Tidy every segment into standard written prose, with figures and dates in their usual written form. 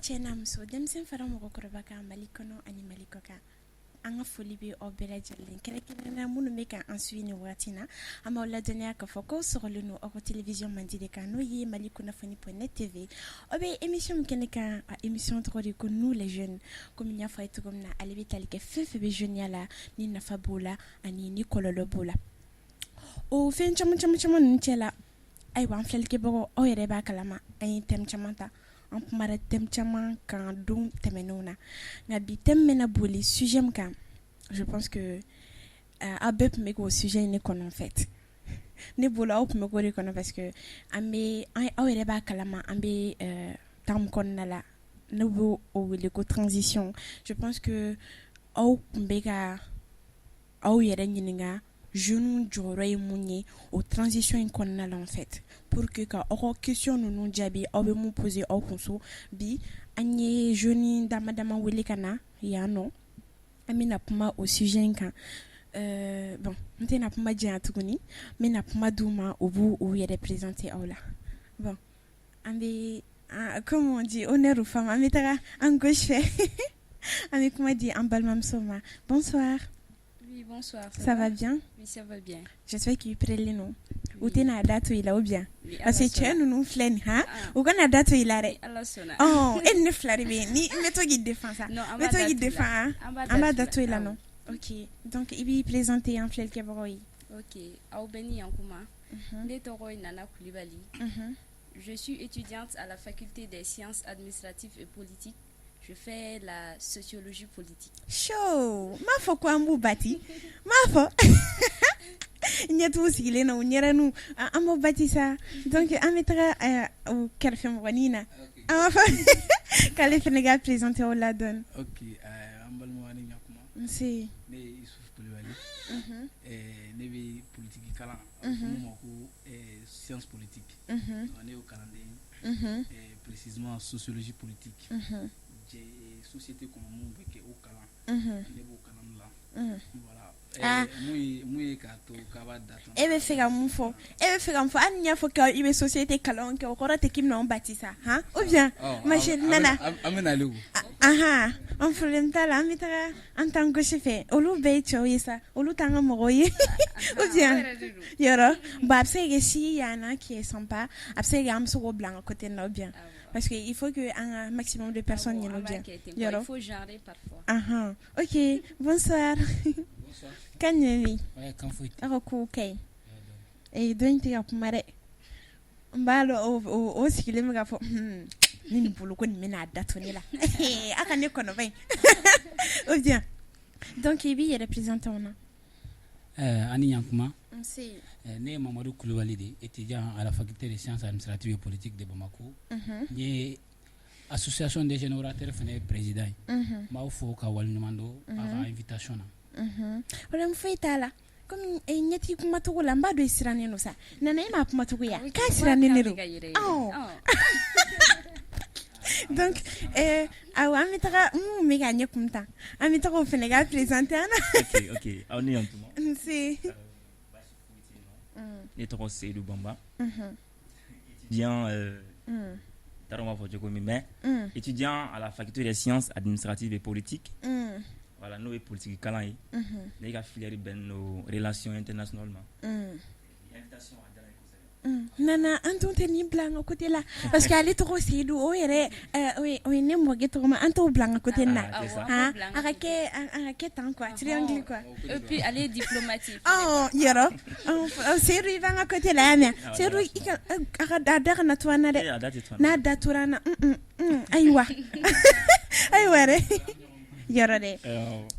Cɛ n'a muso, denmisɛn fara mɔgɔkɔrɔba kan, Mali kɔnɔ ani Mali kɔ kan, an ka foli bɛ aw bɛɛ lajɛlen, kɛrɛnkɛrɛnnenya minnu bɛ ka an suit nin waati na. An b'aw ladɔnniya k'a fɔ k'aw sɔgɔlen don aw ka télévision mandi de kan, n'o ye Mali kunnafoni.net TV. Aw bɛ émission min kɛnɛ kan, a émission tɔgɔ de ko Nous les jeunes. Komi n y'a fɔ a ye cogo min na, ale bɛ tali kɛ fɛn fɛn bɛ jeunes la, ni nafa b'o la ani ni kɔlɔlɔ b'o la, o fɛn caman caman caman ninnu cɛ la. Ayiwa, an filɛlikɛbagaw, aw yɛrɛ b'a kalama, an ye thème caman ta, an kumara thème caman kan don tɛmɛnenw na. Nka bi thème bɛna boli sujet min kan, je pense que aw bɛɛ tun bɛ k'o sujet in de kɔnɔ. En fait, ne bolo, aw tun bɛ k'o de kɔnɔ, parce que an bɛ, aw yɛrɛ b'a kalama, an bɛ temps min kɔnɔna la, ne b'o o wele ko transition. Je pense que aw tun bɛ ka aw yɛrɛ ɲininka jeunes jɔyɔrɔ ye mun ye o transition in kɔnɔna la. En fait, pour que ka aw ka question ninnu jaabi, aw bɛ mun poser aw kun so, bi an ye jeunes dama dama wele ka na yan nɔ, an bɛna kuma o sujet in kan. Bon, n tɛna kuma janya tuguni, n bɛna kuma d'u ma, u b'u u yɛrɛ présenter aw la. Bon, an bɛ, comme on dit, honneur aux femmes, an bɛ taga an gauche fɛ, an bɛ kuma di an balimamuso ma. Bonsoir. Oui, bonsoir. Ça va bien? Oui, ça va bien. J'espère k'i prêt don, u tɛna da to i la ou bien? Parce que cɛ ninnu filɛ nin han, u kana da to i la dɛ. Ala sɔnna. Ɔn, e ni ne fila de bɛ yen ni n bɛ to k'i défend sa. Non, n bɛ to k'i défend. An b'a da to i la nɔ. Ok, donc i b'i présenter an filɛlikɛbagaw ye. Ok, aw bɛɛ ni yankuma. Ne tɔgɔ ye Nana Kulibali. Je suis étudiante à la faculté des sciences administratives et politiques. Je fais la sociologie politique. Chaud! N m'a fɔ ko an b'u bati, n m'a fɔ ɲɛ t'u sigilen na, u ɲɛrɛninw, an b'o bati sa. Donc an bɛ taga o kɛrɛfɛmɔgɔnin na, an b'a fɔ k'ale fana ka présenter aw la dɔɔni. Ok, an balima, ni ɲakuma. Nse. Ne ye Isuf Kulibali. Ne bɛ politique kalan, a bɛ fɔ mun ma ko science politique. Ne y'o kalanden ye, précisément sociologie politique. Jɛ société kɔnɔ, mun bɛ kɛ, o kalan, ne b'o kalan la. Voilà. Mun ye k'a to k'a b'a datugu? E bɛ fɛ ka mun fɔ? E bɛ fɛ ka mun fɔ? Hali n'i y'a fɔ k'i bɛ société kalan kɛ, o kɔrɔ tɛ k'i bɛna anw bati sa han, ou bien, ma chérie Nana? An bɛ nalen o. Ahan, an problème t'a la. An bɛ taga an t'an gauche fɛ, olu bɛɛ ye cɛw ye sa, olu t'an ka mɔgɔw ye ou bien? Yɔrɔ bon, a bɛ se ka kɛ si y en a qui est sympa, a bɛ se ka kɛ an bɛ se k'o bila an ka côté na ou bien, parce que il faut que an ka maximum de personnes ɲɛna ou bien? Yɔrɔ il faut genrer parfois. Ahan, ok, bonsoir. Bonsoir. Kan jumɛn bɛ yen? Ouais, kan foyi tɛ. Aw ka kow ka ɲi. Ee, dɔ in tɛ ka kuma dɛ, n b'a dɔn o sigilen bɛ k'a fɔ ne nin bolo ko nin bɛna da to ne la, a ka ne kɔnɔba in ou bien. Donc i b'i yɛrɛ présenter anw na. An ni ɲankuma. Nse. Ne ye Mamadu Kulubali de, étudiant à la faculté des sciences administratives et politiques de Bamako. N ye association des jeunes orateurs fana président ye. N b'aw fo ka waleɲuman dɔn a ka invitation na. Problème foyi t'a la. Komi ɲɛ t'i kumacogo la, n b'a dɔn i sirannen don sa. Nana, e m'a kumacogo ye wa? K'a sirannen de don. Ɔn, donc awɔ, an bɛ taga mun bɛ ka ɲɛ kun tan, an bɛ taga o fana ka présenter an na. Ok, aw ni yantuma. Nse. Baasi foyi tɛ yen nɔ. Ne tɔgɔ Seyidu Banba, étudiant, n t'a dɔn n b'a fɔ cogo min, mais étudiant à la faculté des sciences administratives et politiques. Voilà, n'o ye politique kalan ye. Ne ka filière bɛnnen don relation internationale ma. Invitation a diyara n ye kosɛbɛ. Nana, an tun tɛ nin bila an ka côté la, parce que ale tɔgɔ Seyidu, o yɛrɛ o ye ne mɔkɛ tɔgɔ ma, an t'o bila an ka côté na. Ah, c'est ça. Han, a ka kɛ tan quoi, triangle quoi. Et puis ale ye diplomate. Ɔ, yɔrɔ Seyidu, i b'an ka côté la yan mɛ. Seyidu, i ka a ka a da kana to an na dɛ. Eh, a da tɛ to an na. N'a da tora an na, ayiwa ayiwa dɛ, yɔrɔ dɛ.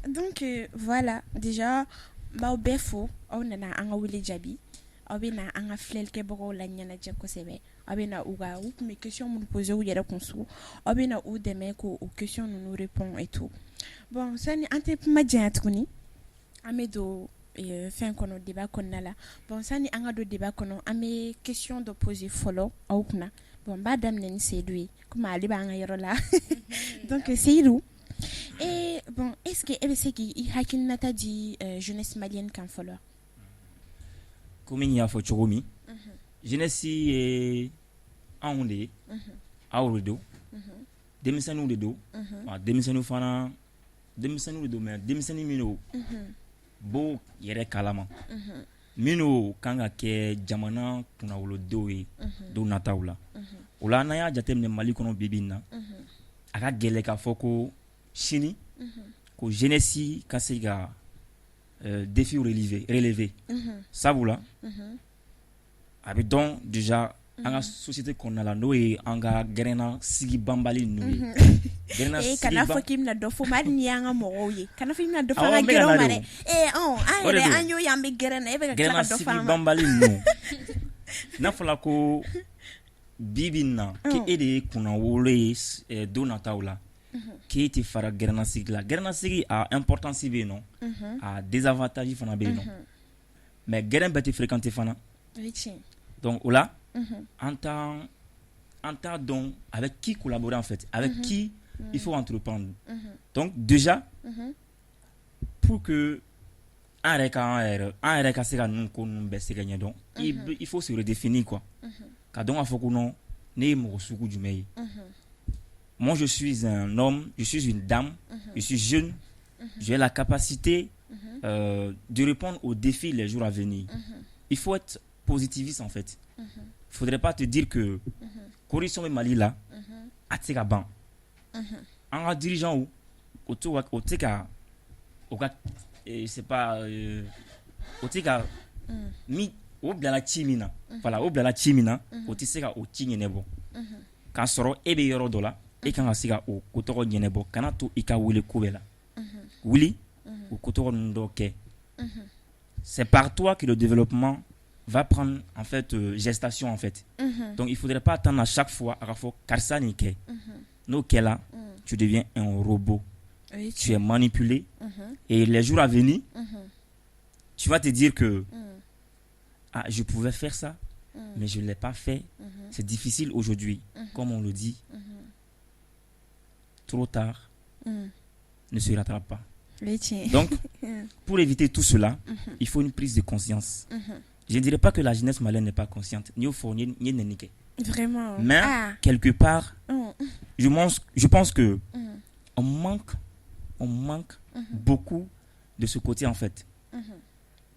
Donc voilà, déjà n b'aw bɛɛ fo, aw nana an ka wele jaabi, aw bɛ na an ka filɛlikɛbagaw la ɲɛnajɛ kosɛbɛ, aw bɛ na u ka, u tun bɛ question minnu poser u yɛrɛ kun so, aw bɛ na u dɛmɛ k'o question ninnu répond et tout. Bon, sani an tɛ kuma janya tuguni, an bɛ don fɛn kɔnɔ, débat kɔnɔna la. Bon, sani an ka don débat kɔnɔ, an bɛ question dɔ poser fɔlɔ aw kunna. Bon, n b'a daminɛ ni Seyidu ye, komi ale b'an ka yɔrɔ la. Donc Seyidu, et bon, est-ce que e bɛ se k'i hakilinata di jeunesse malienne kan fɔlɔ? Komi n y'a fɔ cogo min, jeunesse ye anw de ye, aw de don. Denmisɛnninw de don, wa denmisɛnninw fana, denmisɛnninw de don, mais denmisɛnnin minnu b'o yɛrɛ kalama, minnu kan ka kɛ jamana kunnawolodenw ye don nataw la. O la, n'an y'a jateminɛ Mali kɔnɔ bi bi in na, a ka gɛlɛn k'a fɔ ko sini ko jeunesse ka se ka défi relever, sabula a bɛ dɔn déjà an ka société kɔnɔna la, n'o ye an ka gɛrɛnna sigi banbali ninnu ye. Gɛrɛnna sigi. Kana fɔ k'i bɛna dɔ fɔ, hali n'i y'an ka mɔgɔw ye, kana fɔ k'i bɛna dɔ fɔ an ka gɛrɛnw ma dɛ. Ee an yɛrɛ, an y'o ye, an bɛ gɛrɛn na, e bɛ ka tila ka dɔ fɔ an ma. Gɛrɛnna sigi banbali ninnu, n'a fɔra ko bi bi in na k'e de ye kunnawolo ye don nataw la, k'e tɛ fara gɛrɛnna sigi la. Gɛrɛnna sigi, a importance bɛ yen nɔ, a désavantage fana bɛ yen nɔ, mais gɛrɛn bɛɛ tɛ fréquenter fana. Donc o la, an t'a dɔn avec qui collaborer en fait, avec qui il faut entreprendre. Donc déjà, pour que an yɛrɛ ka an yɛrɛ ka se ka ninnu ko ninnu bɛɛ se ka ɲɛdɔn, il faut se redéfinir quoi, ka dɔn k'a fɔ ko non, ne ye mɔgɔ sugu jumɛn ye? Moi, je suis un homme, je suis une dame, je suis jeune, j'ai la capacité de répondre aux défis les jours à venir. Il faut être positiviste en fait. Faudrait pas te dire que corruption bɛ Mali la, a tɛ se ka ban. An ka dirigeants, o tɛ ka o ka, c'est pas, o tɛ ka min o bilala ci min na, voilà, o bilala ci min na, o tɛ se ka o ci ɲɛnabɔ. K'a sɔrɔ e bɛ yɔrɔ dɔ la, e kan ka se ka o ko tɔgɔ ɲɛnabɔ. Kana to i ka wele ko bɛɛ la, wuli o ko tɔgɔ ninnu dɔw kɛ. C'est par toi que le développement va prendre en fait gestation en fait. Donc il faudrait pas attendre à chaque fois a ka fɔ karisa nin kɛ. N'o kɛla, tu deviens un robot, tu es manipulé et les jours à venir, tu vas te dire que ah, je pouvais faire ça, mais je ne l'ai pas fait. C'est difficile aujourd'hui, comme on le dit, trop tard ne se rattrape pas. Donc pour éviter tout cela, il faut une prise de conscience. Je ne dirais pas que la jeunesse malienne n'est pas consciente. N y'o fɔ, n ye nɛni kɛ. Vraiment. Mais quelque part, je pense que on manque beaucoup de ce côté en fait.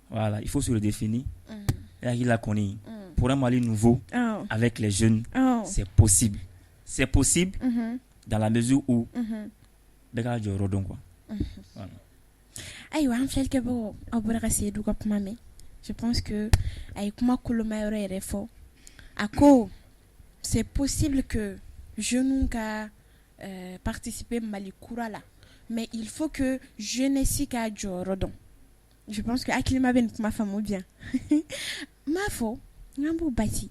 Voilà, il faut se redéfinir. E hakili la kɔni, pour un Mali nouveau avec les jeunes, c'est possible. C'est possible dans la mesure où bɛɛ k'a jɔyɔrɔ dɔn quoi. Voilà. Ayiwa, an filɛlikɛbagaw, aw bɔra ka Seyidu ka kuma mɛn. Je pense que a ye kuma koloma yɔrɔ yɛrɛ fɔ. A ko c'est possible que jeunes ka participer Mali kura la, mais il faut que jeunesse ka jɔyɔrɔ dɔn. Je pense que hakilima bɛ nin kuma faamu bien. N m'a fɔ n k'an b'u basi.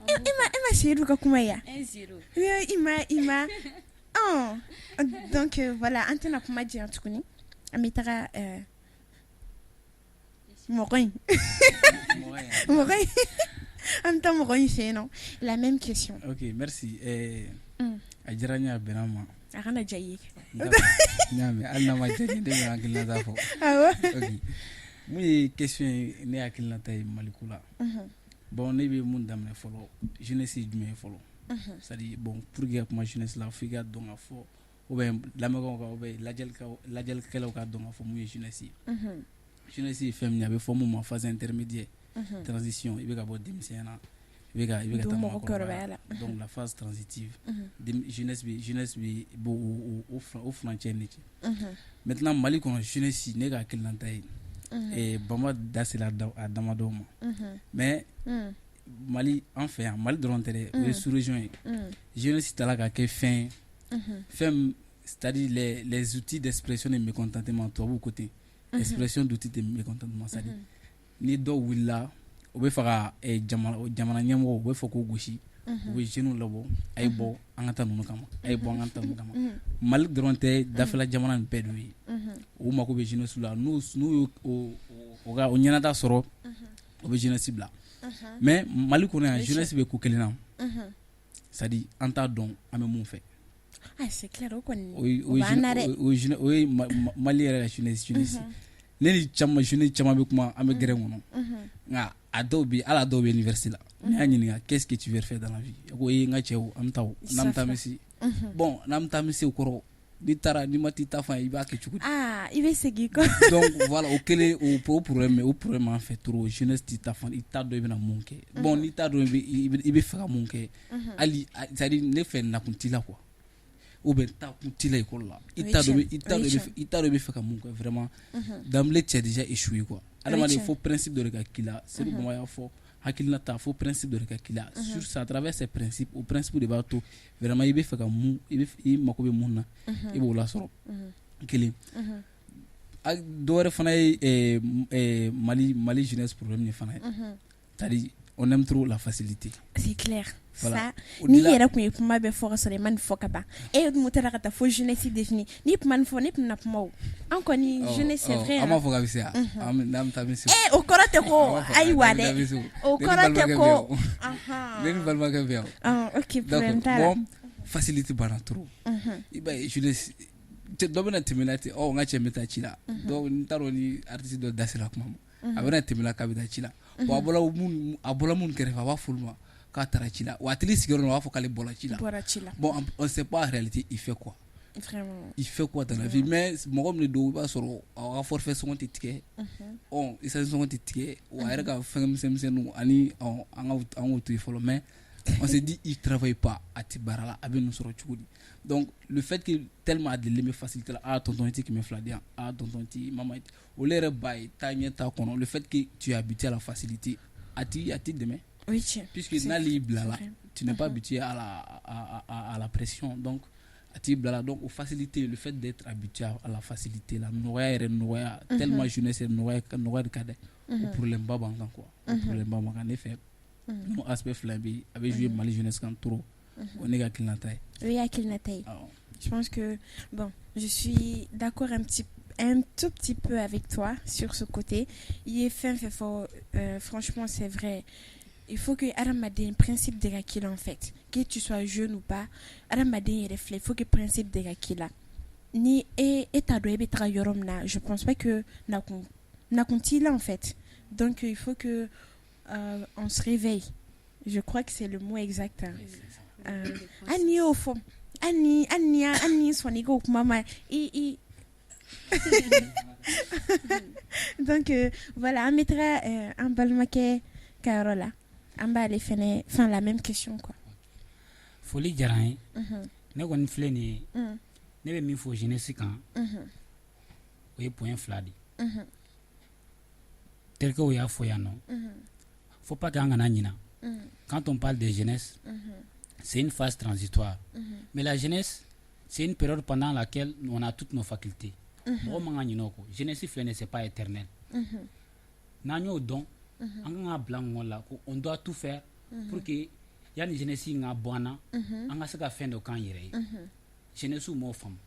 E ma Seyidu ka kuma ye wa? 1-0. I ma donc voilà, an tɛna kuma janya tuguni, an bɛ taga mɔgɔ in, an bɛ taa mɔgɔ in fɛ yen nɔ, la même question. Ok, merci. A diyara n ye, a bɛnna n ma. A kana diya i ye. N y'a mɛn, hali n'a ma diya n ye, ne bɛ hakilinata fɔ. Awɔ. Ok, mun ye question ye? Ne hakilinata ye Maliko la. Bon, ne bɛ mun daminɛ fɔlɔ? Jeunesse ye jumɛn ye fɔlɔ? C'est à dire, bon, pour que ka kuma jeunesse la, f'i ka dɔn ka fɔ, ou bien lamɛnbagaw ka, ou bien lajɛlikɛlaw ka dɔn ka fɔ mun ye jeunesse ye. Jeunesse ye fɛn min ye, a bɛ fɔ mun ma phase intermédiaire, transition. I bɛ ka bɔ denmisɛnya na, i bɛ ka taa mɔgɔkɔrɔbaya la. Donc la phase transitive, jeunesse bɛ o o furancɛ de cɛ. Maintenant, Mali kɔnɔ, jeunesse, ne ka hakilinata ye, Bamba da sera a damadɔ ma, mais Mali, an fɛ yan, Mali dɔrɔn tɛ dɛ, o ye sous région ye, jeunesse taara ka kɛ fɛn ye, fɛn, c'est-à-dire les outils d'expression de mécontentement. Tubabuw ko ten, expression d'outils de mécontentement, c'est-à-dire ni dɔw wulila, u bɛ fɛ ka jamana ɲɛmɔgɔw, u bɛ fɛ k'u gosi, u bɛ jeunes labɔ: a ye bɔ, an ka taa ninnu kama, a ye bɔ, an ka taa ninnu kama. Mali dɔrɔn tɛ, dafɛla jamana nin bɛɛ de ye, u mako bɛ jeunesse la. N'u y'o o ka o ɲɛnata sɔrɔ, u bɛ jeunesse bila. Mais Mali kɔnɔ yan, jeunesse bɛ ko kelen na, c'est à dire an t'a dɔn an bɛ mun fɛ. Ah, c'est clair, o kɔni o b'an na dɛ. O ye Mali yɛrɛ ka jeunesse. Ne ni caman, jeune caman bɛ kuma, an bɛ gɛrɛn kɔnɔ, nka a dɔw bɛ, hali a dɔw bɛ université la, n'i y'a ɲininka: qu'est-ce que tu veux faire dans la vie? A ko ee, n ka cɛw, an bɛ taa o, n'an bɛ taa, an bɛ se. Bon, n'an bɛ taa an bɛ se o kɔrɔ. N'i taara, n'i ma t'i ta fan, i b'a kɛ cogo di? Aa, i bɛ segin kɔ. Donc voilà, o kelen o problème an fɛ trop. Jeunesse t'i ta fan, i t'a dɔn i bɛna mun kɛ. Bon, n'i t'a dɔn i bɛ fɛ ka mun kɛ, hali, c'est à dire, ne fɛ, nakun t'i la quoi, ou bien taakun t'i la école la. I t'a dɔn i t'a dɔn i bɛ fɛ ka mun kɛ vraiment. D'emblée, tu as déjà échoué quoi. Adamaden, fo principe dɔ de ka k'i la. Seydou Bama y'a fɔ, hakilina ta, fo principe dɔ de ka k'i la. Sur ça, à travers ces principes, o principe de b'a to vraiment i bɛ fɛ ka mun, i bɛ i mako bɛ mun na, i b'o lasɔrɔ. Kelen, dɔ wɛrɛ fana ye Mali jeunesse problème fana ye, c'est à dire on aime trop la facilité. C'est clair. Voilà. Ça, n'i yɛrɛ tun ye kuma bɛɛ fɔ ka sɔrɔ i ma nin fɔ ka ban, e mun taara ka taa fo jeunesse défini? N'i tun ma nin fɔ, ne tun na kuma o. An kɔni, jeunesse, c'est vrai. An b'a fɔ k'a bɛ se yan, n'an bɛ taa, an bɛ se. Eh, o kɔrɔ tɛ ko ayiwa dɛ, o kɔrɔ tɛ ko. Ne ni balimakɛ bɛ yan. Ok, problème t'a la. Bon, facilité banna trop. I b'a ye, jeunesse dɔ bɛna tɛmɛ la ten, ɔ n ka cɛ, n bɛ taa ci la. Donc n t'a dɔn ni artiste dɔ da sera kuma ma, a bɛna tɛmɛ la k'a bɛ taa ci la. Bon, a bɔra mun kɛrɛfɛ, a b'a fɔ olu ma k'a taara ci la. Wa a tigi sigiyɔrɔ la, a b'a fɔ k'ale bɔra ci la. Bɔra ci la. Bon, on sait pas en réalité il fait quoi. Vraiment. Il fait quoi dans la vie? Mais mɔgɔ min de don, i b'a sɔrɔ a ka forfait sɔngɔ tɛ tigɛ, ɔ essence sɔngɔ tɛ tigɛ, wa a yɛrɛ ka fɛn misɛnmisɛnninw ani an k'o to yen fɔlɔ. Mais on se dit, il travaille pas, a tɛ baara la, a bɛ nin sɔrɔ cogo di? Donc le fait que tellement a delilen bɛ facilité la, ah tonton, i tɛ 200 di yan, ah tonton, ti mama, olu yɛrɛ ba ye taa ɲɛ t'a kɔnɔ. Le fait que tu es habitué à la facilité, a t'i dɛmɛ. Oui, tiɲɛ. Puisque n'ale y'i bila la, tu n'es pas habitué à la pression, donc a t'i bila la. Donc o facilité, le fait d'être habitué à la facilité la, nɔgɔya yɛrɛ, nɔgɔya tellement, jeunesse yɛrɛ, nɔgɔya, nɔgɔya de ka dɛ. O problème ba b'an kan quoi, o problème ba b'an kan. Ne fɛ, n'o aspect fila bɛ, a bɛ jouer Mali jeunesse kan trop. O ne ka hakilinata ye. O ye hakilinata ye. Je pense que, bon, je suis d'accord un tout petit peu avec toi sur ce côté. I ye fɛn fɛn fɔ, franchement, c'est vrai. Il faut que hadamaden, principe de ka k'i la en fait. Que tu sois jeune ou pas, hadamaden yɛrɛ filɛ, il faut que principe de ka k'i la. Ni e t'a dɔn e bɛ taga yɔrɔ min na, je pense pas que nakun t'i la en fait. Donc il faut que on se réveille. Je crois que c'est le mot exact. Hali n'i y'o fɔ, hali ni sɔnna i k'o kuma ma i donc voilà, an bɛ taga an balimakɛ ka yɔrɔ la, an b'ale fɛnɛ enfin la même question quoi. Foli diyara n ye. Ne kɔni filɛ nin ye, ne bɛ min fɔ jeunesse kan, o ye point fila de ye. Terikɛw y'a fɔ yan nɔ, faut pas que an kana ɲina. Quand on parle de jeunesse, c'est une phase transitoire, mais la jeunesse, c'est une période pendant laquelle on a toutes nos facultés. Mɔgɔ man ka ɲinɛ o kɔ. Jeunesse filɛ nin ye, c'est pas éternel. N'an y'o dɔn, an kan ka bila an kun la ko on doit tout faire pour que yanni jeunesse in ka bɔ an na, an ka se ka fɛn dɔ k'an yɛrɛ ye. Jeunesse m'o faamu.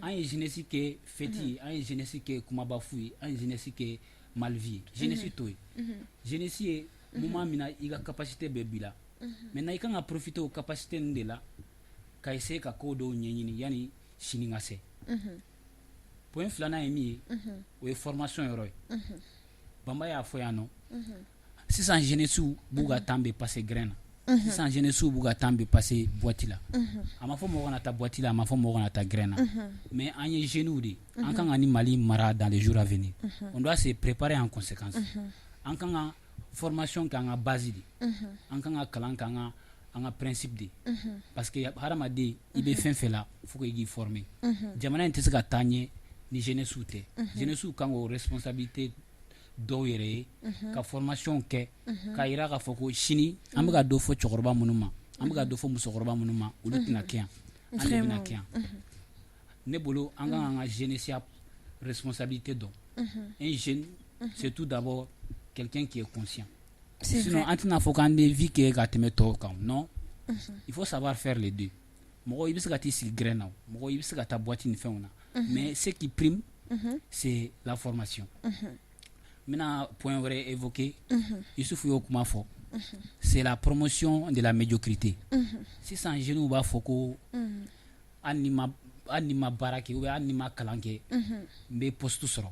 An ye jeunesse kɛ fête ye, an ye jeunesse kɛ kumaba fu ye, an ye jeunesse kɛ mal vie ye. Jeunesse t'o ye. Jeunesse ye moment min na i ka capacité bɛɛ b'i la. Maintenant, i kan ka profiter o capacité ninnu de la ka essayer ka ko dɔw ɲɛɲini yanni sini ka se. Point filanan ye min ye, o ye formation yɔrɔ ye. Banba y'a fɔ yan nɔ, sisan jeunesse b'u ka temps bɛɛ passer grain na, sisan jeunesse b'u ka temps bɛɛ passer boîte la. A ma fɔ mɔgɔ kana taa boîte la, a ma fɔ mɔgɔ kana taa grain na, mais an ye jeunes de ye, an kan ka ni Mali mara dans les jours à venir, on doit se préparer en conséquence. An kan ka formation kɛ an ka base de, an kan ka kalan kɛ an ka principe de, parce que hadamaden, i bɛ fɛn fɛn la, faut que i k'i former. Jamana in tɛ se ka taa ɲɛ ni jeunesse tɛ. Jeunesse kan k'o responsabilité dɔw yɛrɛ ye ka formation kɛ k'a jira k'a fɔ ko sini an bɛ ka dɔ fɔ cɛkɔrɔba minnu ma, an bɛ ka dɔ fɔ musokɔrɔba minnu ma, olu tɛna kɛ yan, an de bɛna kɛ yan. Ne bolo, an kan k'an ka jeunesse responsabilité dɔn. Un jeune, c'est tout d'abord quelqu'un qui est conscient. Sinon an tɛna fɔ k'an bɛ vie kɛ ka tɛmɛ tɔw kan. Non, il faut savoir faire les deux. Mɔgɔ, i bɛ se ka t'i sigi grain na, mɔgɔ, i bɛ se ka taa boîte ni fɛnw na, mais ce qui prime, c'est la formation. N bɛna point wɛrɛ évoquer. Yusufu y'o kuma fɔ, c'est la promotion de la médiocrité. Sisan jeunes b'a fɔ ko hali ni ma baara kɛ ou bien hali ni ma kalan kɛ, n bɛ poste sɔrɔ.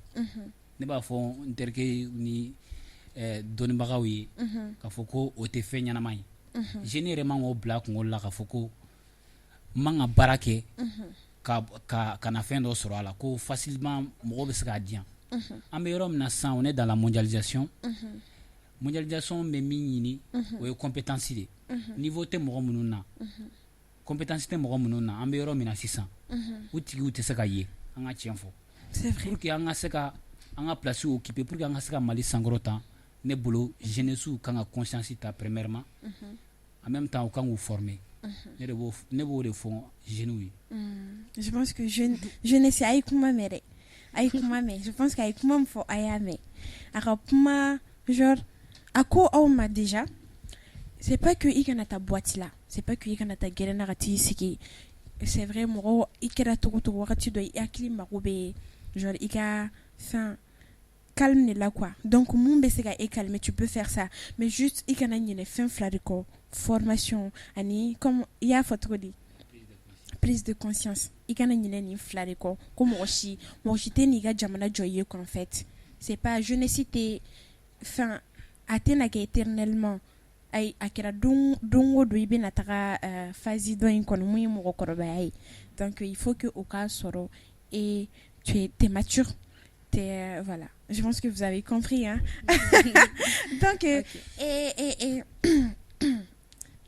Ne b'a fɔ n terikɛ ni dɔnnibagaw ye k'a fɔ ko o tɛ fɛn ɲɛnama ye. Jeune yɛrɛ man k'o bila a kunkolo la k'a fɔ ko man ka baara kɛ ka na fɛn dɔ sɔrɔ a la ko facilement mɔgɔ bɛ se k'a di yan. An bɛ yɔrɔ min na sisan, on est dans la mondialisation. Mondialisation bɛ min ɲini, o ye compétence de ye. Niveau tɛ mɔgɔ minnu na, compétence tɛ mɔgɔ minnu na, an bɛ yɔrɔ min na sisan, u tigiw tɛ se ka ye. An ka tiɲɛ fɔ. C'est vrai. Pour que an ka se ka an ka place occuper, pour que an ka se ka Mali sankɔrɔta, ne bolo, jeunesse kan ka conscience ta premièrement, en même temps u kan k'u former. Ne b'o de fɔ jeunes ye. Je pense que jeunesse, a ye kuma mɛn dɛ, a ye kuma mɛn. Je pense que a ye kuma min fɔ, a y'a mɛn. A ka kuma, genre a ko aw ma déjà, c'est pas que i kana taa boîte la, c'est pas que i kana taa gɛrɛn na ka t'i sigi. C'est vrai, mɔgɔ i kɛra cogo cogo, wagati dɔ i hakili mago bɛ genre i ka fɛn calme de la quoi. Donc mun bɛ se ka e calmer, tu peux faire ça, mais juste i kana ɲinɛ fɛn fila de kɔ: formation ani, comme i y'a fɔ cogo di, prise de conscience. I kana ɲinɛ nin fila de kɔ, ko mɔgɔ si tɛ n'i ka jamana jɔ i ye quoi. En fait, c'est pas jeunesse tɛ fɛn, a tɛna kɛ éternellement. Ayi, a kɛra don don o don, i bɛna taga phase dɔ in kɔnɔ mun ye mɔgɔkɔrɔbaya ye. Donc il faut que o k'a sɔrɔ et tu es t'es mature, t'es voilà, je pense que vous avez compris, hein. Donc et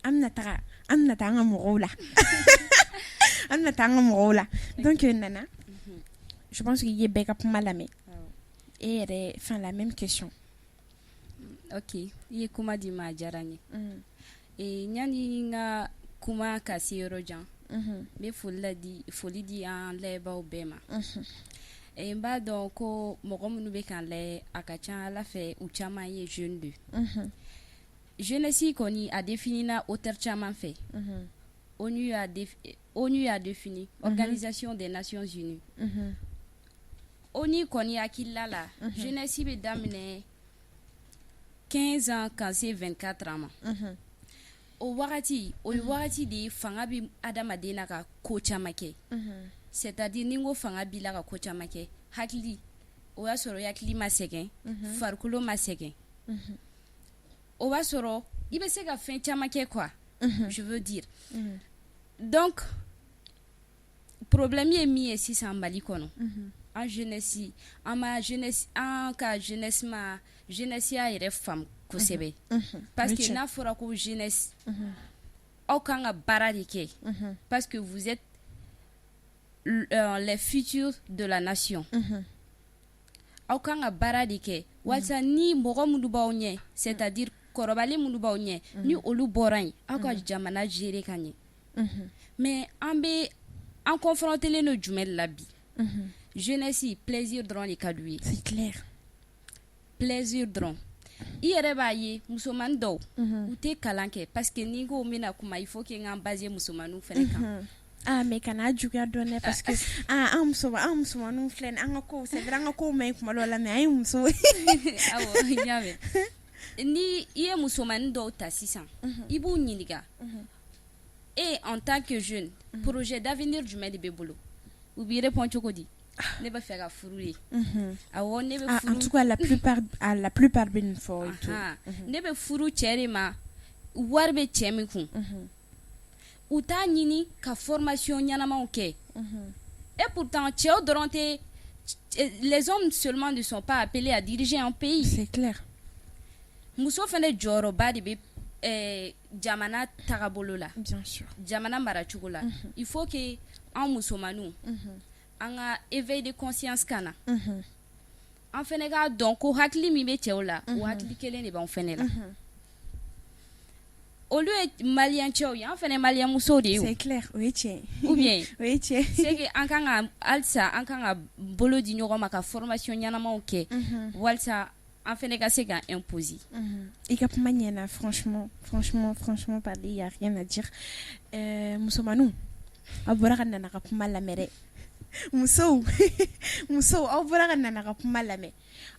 an bɛna taa an ka mɔgɔw la, an bɛna taa an ka mɔgɔw la. Donc Nana, je pense que i ye bɛɛ ka kuma lamɛn, e yɛrɛ fɛn, la même question. Ok, i ye kuma di ma, a diyara n ye. Yanni n ka kuma ka se yɔrɔ jan, n bɛ foli di an layɛbaaw bɛɛ ma. N b'a dɔn ko mɔgɔ minnu bɛ k'an layɛ, a ka ca Ala fɛ, u caman ye jeune de. Jeunesse kɔni, a définina auteur caman fɛ. ONU y'a défini, Organisation des Nations Unies. ONU kɔni hakilila la, jeunesse bɛ daminɛ 15 ans ka se 24 ans ma. O wagati, o ye wagati de ye fanga bɛ adamaden na ka ko caman kɛ. C'est à dire, ni n ko fanga b'i la ka ko caman kɛ, hakili, o y'a sɔrɔ i hakili ma sɛgɛn, farikolo ma sɛgɛn, o b'a sɔrɔ i bɛ se ka fɛn caman kɛ quoi, je veux dire. Donc problème ye min ye sisan Mali kɔnɔ, an jeunesse, an ma jeunesse, an ka jeunesse ma jeunesse y'a yɛrɛ faamu kosɛbɛ, parce que n'a fɔra ko jeunesse, aw kan ka baara de kɛ, parce que vous êtes les futurs de la nation. Aw kan ka baara de kɛ walasa ni mɔgɔ minnu b'aw ɲɛ, c'est à dire kɔrɔbalen minnu b'aw ɲɛ, ni olu bɔra yen, aw ka jamana gérer ka ɲɛ. Mais an bɛ an confronté len don jumɛn de la bi? Jeunesse, plaisir dɔrɔn de ka d'u ye. C'est clair. Plaisir dɔrɔn. I yɛrɛ b'a ye, musomanin dɔw, u tɛ kalan kɛ, parce que ni ko n bɛna kuma, il faut que n ka n baser musomaninw fana kan. Ah, mais kana juguya dɔɔnin dɛ, parce que ah, an musomaninw filɛ nin, an ka kow, c'est vrai, an ka kow ma ɲi kuma dɔw la, mais an ye musow ye. Awɔ, n y'a mɛn. Ni i ye musomanin dɔw ta sisan, i b'u ɲininka: e, en tant que jeune, projet d'avenir jumɛn de bɛ bolo? U b'i répond cogo di? Ne bɛ fɛ ka furu de. Awɔ, ne bɛ Ah, furu. en tout cas, la plupart bɛ nin fɔ et tout. Ahan. Ne bɛ furu cɛ de ma, wari bɛ cɛ min kun. U t'a ɲini ka formation ɲɛnamaw kɛ. Et pourtant, cɛw dɔrɔn tɛ, les hommes seulement ne sont pas appelés à diriger un pays. C'est clair. Muso fana jɔyɔrɔba de bɛ jamana tagabolo la. Bien sûr. Jamana maracogo la. Il faut que an musomaninw, an ka éveil de conscience ka na. An fana k'a dɔn ko hakili min bɛ cɛw la, o hakili kelen de b'anw fana la. Olu ye malien cɛw ye, an fana ye malien musow de ye o. C'est clair, o ye tiɲɛ ye. Ou bien O ye tiɲɛ ye. c'est que an kan ka halisa, an kan ka bolo di ɲɔgɔn ma ka formation ɲɛnamaw kɛ walasa an fana ka se ka imposer. I ka kuma ɲɛna, franchement, franchement, franchement parler, y a rien à dire. Musomaninw, aw bɔra ka Nana ka kuma lamɛn dɛ. Musow, musow, aw bɔra ka Nana ka kuma lamɛn.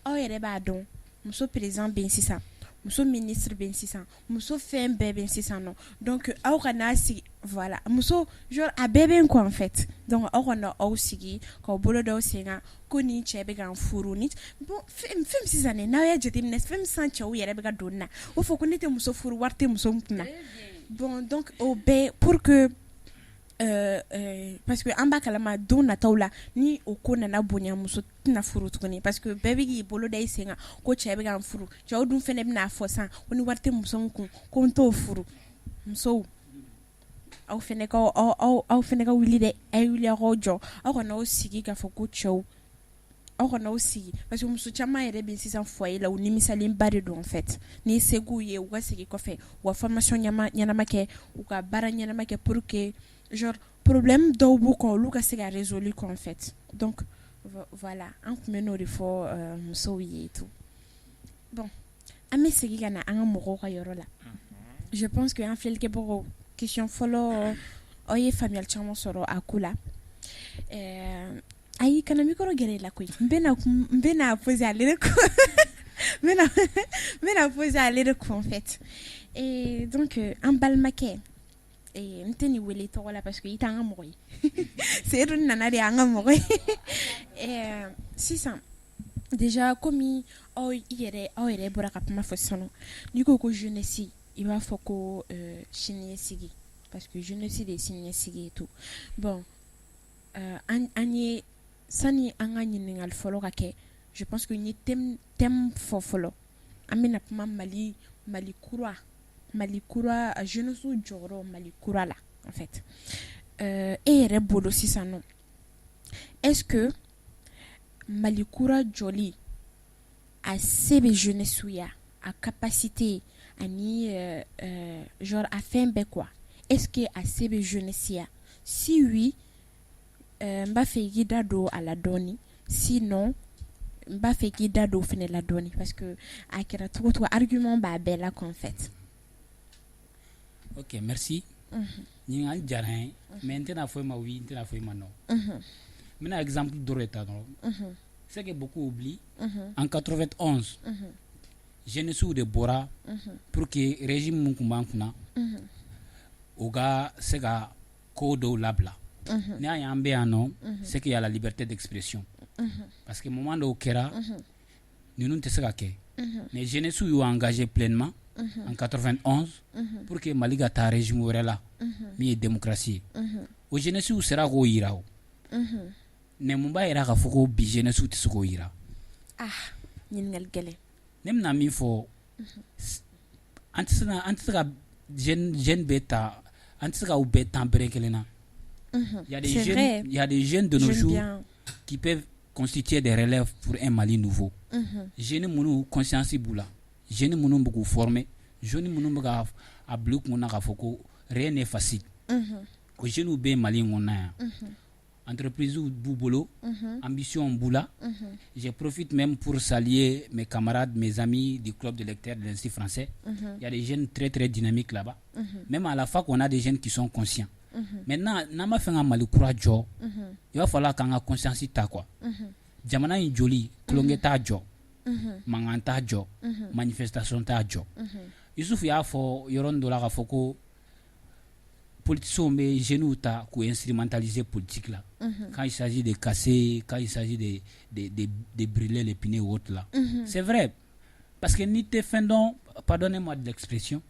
Aw yɛrɛ b'a dɔn, muso président bɛ yen sisan, muso ministre bɛ yen sisan, muso fɛn bɛɛ bɛ yen sisan nɔ. Donc aw ka n'a sigi, voilà, muso, genre a bɛɛ bɛ yen quoi, en fait. Donc aw kana aw sigi k'aw bolo d'aw sen kan ko nin cɛ bɛ ka n furu ni. Bon, fɛn fɛn sisan dɛ, n'aw y'a jateminɛ, fɛn sisan cɛw yɛrɛ bɛ ka don nin na, o fɔ ko ne tɛ muso furu, wari tɛ muso min kunna. Bon, donc o bɛɛ pour que Parce que an b'a kalama don nataw la, ni o ko nana bonya, muso tɛna furu tuguni, parce que bɛɛ bɛ k'i bolo da i sen kan ko cɛ bɛ ka n furu. Cɛw dun fana bɛna fɔ sisan ko ni wari tɛ muso min kun, ko n t'o furu. Musow, aw fana ka aw fana ka wuli dɛ, a ye wuli aw k'aw jɔ, aw kana aw sigi k'a fɔ ko cɛw, aw kana aw sigi, parce que muso caman yɛrɛ bɛ sisan foyer la, u nimisalenba de don en fait. Ni se k'u ye, u ka segin kɔfɛ, u ka formation ɲɛnama kɛ, u ka baara ɲɛnama kɛ, pour que genre problème dɔw b'u kan, olu ka se ka résoudre quoi en fait. Donc voilà, an tun bɛ n'o de fɔ musow ye et tout. Bon, an bɛ segin ka na an ka mɔgɔw ka yɔrɔ la. Je pense que an filɛlikɛbagaw, question fɔlɔ, aw ye faamuyali caman sɔrɔ a ko la. Ayi, kana micro gɛrɛ i la koyi. N bɛna poser ale de kun, n bɛna poser ale de kun en fait. Et donc an balimakɛ, n tɛ nin wele tɔgɔ la parce que i t'an ka mɔgɔ ye, Seyidu nana de y'an ka mɔgɔ ye. Sisan déjà, komi aw yɛrɛ, aw yɛrɛ bɔra ka kuma fɔ sisan nɔ, n'i ko ko jeunesse, i b'a fɔ ko siniɲɛsigi, parce que jeunesse de ye siniɲɛsigi ye tout. Bon, an ye sani an ka ɲininkali fɔlɔ ka kɛ, je pense que n ye thème fɔ fɔlɔ. An bɛna kuma Mali kura, Mali kura jeunesse jɔyɔrɔ Mali kura la en fait. E yɛrɛ bolo sisan nɔ, est-ce que Mali kura jɔli a se bɛ jeunesse ye, a capacité ani genre a fɛn bɛɛ quoi, est-ce que a se bɛ jeunesse ya? Si oui, n b'a fɛ i k'i da don a la dɔɔni. Sinon, n b'a fɛ k'i da don o fana la dɔɔni, parce que a kɛra cogo cogo, argument b'a bɛɛ la quoi en fait. Ok, merci. Ɲininkali diyara n ye, mais n tɛna fɔ i ma oui, n tɛna fɔ i ma non. N bɛna exemple dɔrɔn de ta dɔrɔn. C'est que beaucoup oublient, en 91, jeunesse de bɔra pour que régime mun tun b'an kunna, o ka se ka ko dɔw labila. N'i y'a ye an bɛ yan nɔ, c'est qu'il y a la liberté d'expression, parce que moment dɔw kɛra, ninnu tɛ se ka kɛ, mais jeunesse y'u engagé pleinement en 91 pour que Mali ka taa régime wɛrɛ la min ye démocratie ye. O jeunesse sera k'o yira. O mais mun b'a yira k'a fɔ ko bi jeunesse tɛ se k'o yira? Ah, ɲininkali gɛlɛn. Ne bɛna min fɔ, an tɛ se ka jeune bɛɛ ta, an tɛ se k'aw bɛɛ tan bere kelen na. Il y a des jeunes, il y a des jeunes de nos jours qui peuvent constituer des relèves pour un Mali nouveau. Jeunes minnu conscience b'u la, jeunes minnu bɛ k'u former, jeunes minnu bɛ ka a bila u kun na k'a fɔ ko rien n'est facile. O jeunes bɛ Mali in kɔnɔ yan. Entreprise b'u bolo, ambition b'u la. Je profite même pour saluer mes camarades, mes amis du club de lecteurs de l'Institut français. Il y a des jeunes très très dynamiques là-bas. Même à la fac, on a des jeunes qui sont conscients. Maintenant, n'an b'a fɛ ka Mali kura jɔ, il va falloir k'an ka conscience ta quoi. Jamana in joli, tulonkɛ t'a jɔ, mankan t'a jɔ, manifestation t'a jɔ. Yusufu y'a fɔ yɔrɔnin dɔ la k'a fɔ ko politiciens bɛ jeunes ta k'u instrumentaliser politique la. Quand il s'agit de casser, quand il s'agit de brûler les pneus ou autres là. C'est vrai. Parce que n'i tɛ fɛn dɔn, pardonnez-moi de l'expression,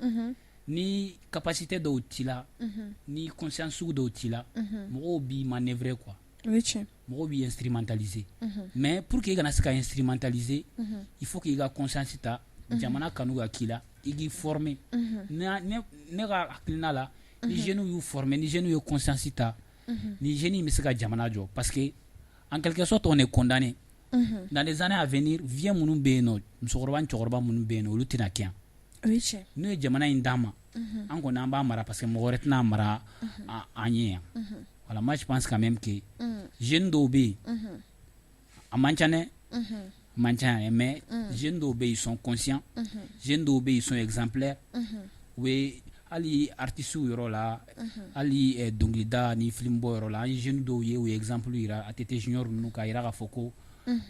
ni capacité dɔw t'i la, ni conscience sugu dɔw t'i la, mɔgɔw b'i manœuvrer quoi. O ye tiɲɛ. Mɔgɔw b'i instrumentaliser. Mais pour que i kana se ka instrumentaliser, il faut que i ka conscience ta, jamana kanu ka k'i la, i k'i former. Ne ka hakilina la, ni jeunes y'u former, ni jeunes ye conscience ta, ni jeunes bɛ se ka jamana jɔ, parce que en quelque sorte on est condamné. Dans les années à venir, vieux minnu bɛ yen nɔ, musokɔrɔba ni cɛkɔrɔba minnu bɛ yen nɔ, olu tɛna kɛ yan. O ye tiɲɛ. N'u ye jamana in d'an ma, an kɔni an b'a mara, parce que mɔgɔ wɛrɛ tɛna mara an ye yan. Voilà, moi je pense quand même que jeunes dɔw bɛ yen, a man ca dɛ, a man ca yɛrɛ, mais jeunes dɔw bɛ yen, ils sont conscients, jeunes dɔw bɛ yen, ils sont exemplaires. U bɛ hali artistes yɔrɔ la, hali dɔnkilida ni film bɔ yɔrɔ la, an ye jeunes dɔw ye, u ye exemple yira ATT Junior ninnu k'a yira k'a fɔ ko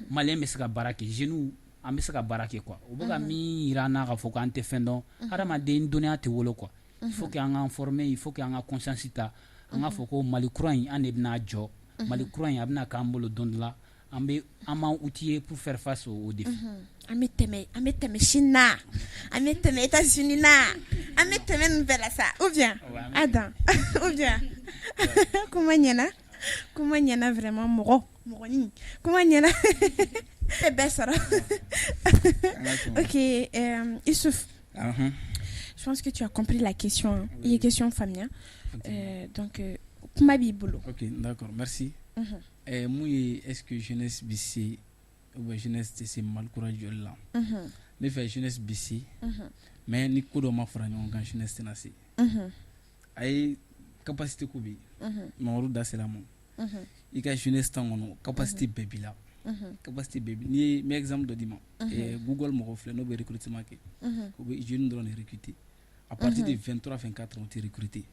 malien bɛ se ka baara kɛ, jeunes an bɛ se ka baara kɛ quoi. U bɛ ka min yira an na k'a fɔ k'an tɛ fɛn dɔn, hadamaden dɔnniya tɛ wolo quoi. Il faut que an k'an former, il faut que an ka conscience ta, an k'a fɔ ko Mali kura in, an de bɛna jɔ. Mali kura in, a bɛna k'an bolo don dɔ la, an bɛ an b'an outiller pour faire face aux défis. An bɛ tɛmɛ Chine na, an bɛ tɛmɛ États-Unis na, an bɛ tɛmɛ nin bɛɛ la sa, ou bien Adam, ou bien. Kuma ɲɛna, kuma ɲɛna vraiment. Mɔgɔ mɔgɔnin, kuma ɲɛna, e bɛɛ sɔrɔ. Ok, Issouf, je pense que tu as compris la question hein. I ye question faamuya, donc kuma b'i bolo. Ok, d'accord, merci. Mun ye, est-ce que jeunesse bɛ se ou bien jeunesse tɛ se Mali kura jɔli la? Ne fɛ, jeunesse bɛ se, mais ni ko dɔ ma fara ɲɔgɔn kan, jeunesse tɛna se. A ye capacité ko bɛ yen, Mamadu da sera a ma. I ka jeunesse temps kɔnɔ, capacité bɛɛ b'i la, capacité bɛɛ. N'i ye, n bɛ exemple dɔ d'i ma. Google mɔgɔw filɛ, n'o bɛ recrutement kɛ, u bɛ jeunes dɔrɔn de recruter. À partir de 23, 24 ans, u tɛ recruter.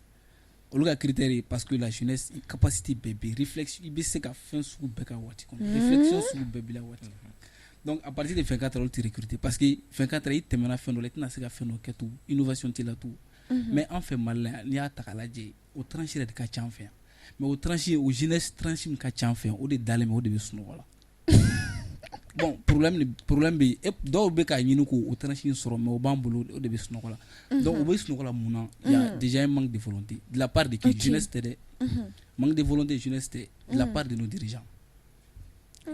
Olu ka critère ye parce que la jeunesse, capacité bɛɛ bɛ yen, réflexion, i bɛ se ka fɛn sugu bɛɛ kɛ waati kɔnɔ, réflexion sugu bɛɛ b'i la waati kɔnɔ. Donc à partir de 24 ans, olu tɛ recruter, parce que 24 ans, i tɛmɛna fɛn dɔ la, i tɛna se ka fɛn dɔ kɛ tugun, innovation t'i la tugun. Mais an fɛ Mali la yan, n'i y'a ta k'a lajɛ, o tranche yɛrɛ de ka ca an fɛ yan. Mais o tranche, o jeunesse tranche min ka ca an fɛ yan, o de dalen bɛ, o de bɛ sunɔgɔ la. Bon, problème bɛ yen. Dɔw bɛ k'a ɲini k'o tranche in sɔrɔ, mais o b'an bolo, o de bɛ sunɔgɔ la. Donc u bɛ sunɔgɔ la mun na? Il y a déjà un manque de volonté de la part de qui? Jeunesse tɛ dɛ. Manque de volonté jeunesse tɛ, de la part de nos dirigeants,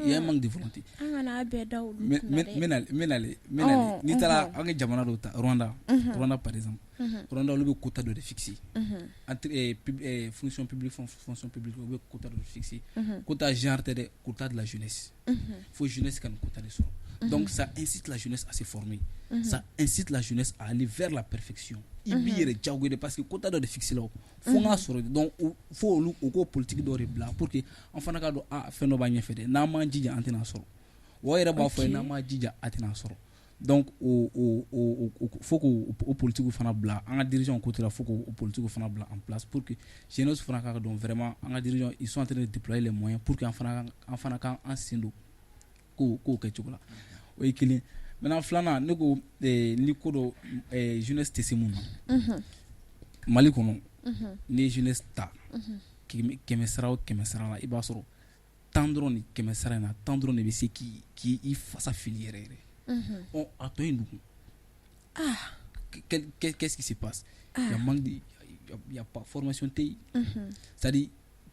il y a un manque de volonté. An kana bɛɛ da olu kunna dɛ. N bɛ nalen, n bɛ nalen. N'i taara an ka jamana dɔw ta, Rwanda, Rwanda par exemple, Rwanda, olu bɛ quota dɔ de fixer entre fonction publique, fonction publique, olu bɛ quota dɔ de fixer. Quota genre tɛ dɛ, quota de la jeunesse. Faut jeunesse ka nin quota de sɔrɔ. Donc ça incite la jeunesse à se former, ça incite la jeunesse à aller vers la perfection. I b'i yɛrɛ diyagoya de, parce que quota dɔ de fixer la, o fo n k'a sɔrɔ. Donc fo olu u k'o politique dɔ de bila pour que an fana ka dɔn, ah, fɛn dɔ b'an ɲɛfɛ dɛ, n'an m'an jija, an tɛna sɔrɔ. O yɛrɛ b'a fɔ ye, n'an m'an jija, a tɛna sɔrɔ. Donc o faut k'o o politique fana bila an ka dirigeants côté la, faut k'o politique fana bila en place pour que jeunesse fana ka dɔn vraiment, an ka dirigeants, ils sont en train de déployer les moyens pour que an fana k'an sen don kow kɛcogo la. O ye kelen. Maintenant, filanan, ne ko ni ko dɔ, jeunesse tɛ se mun na Mali kɔnɔ? N'i ye jeunesse ta 100 sara o 100 sara la, i b'a sɔrɔ 10 dɔrɔn de, 100 sara in na, 10 dɔrɔn de bɛ se k'i fasa fili yɛrɛ yɛrɛ. Ɔ, a tɔ in dun? Qu'est-ce qui se passe? Il y a manque de, il y a pas formation tɛ yen. C'est à dire,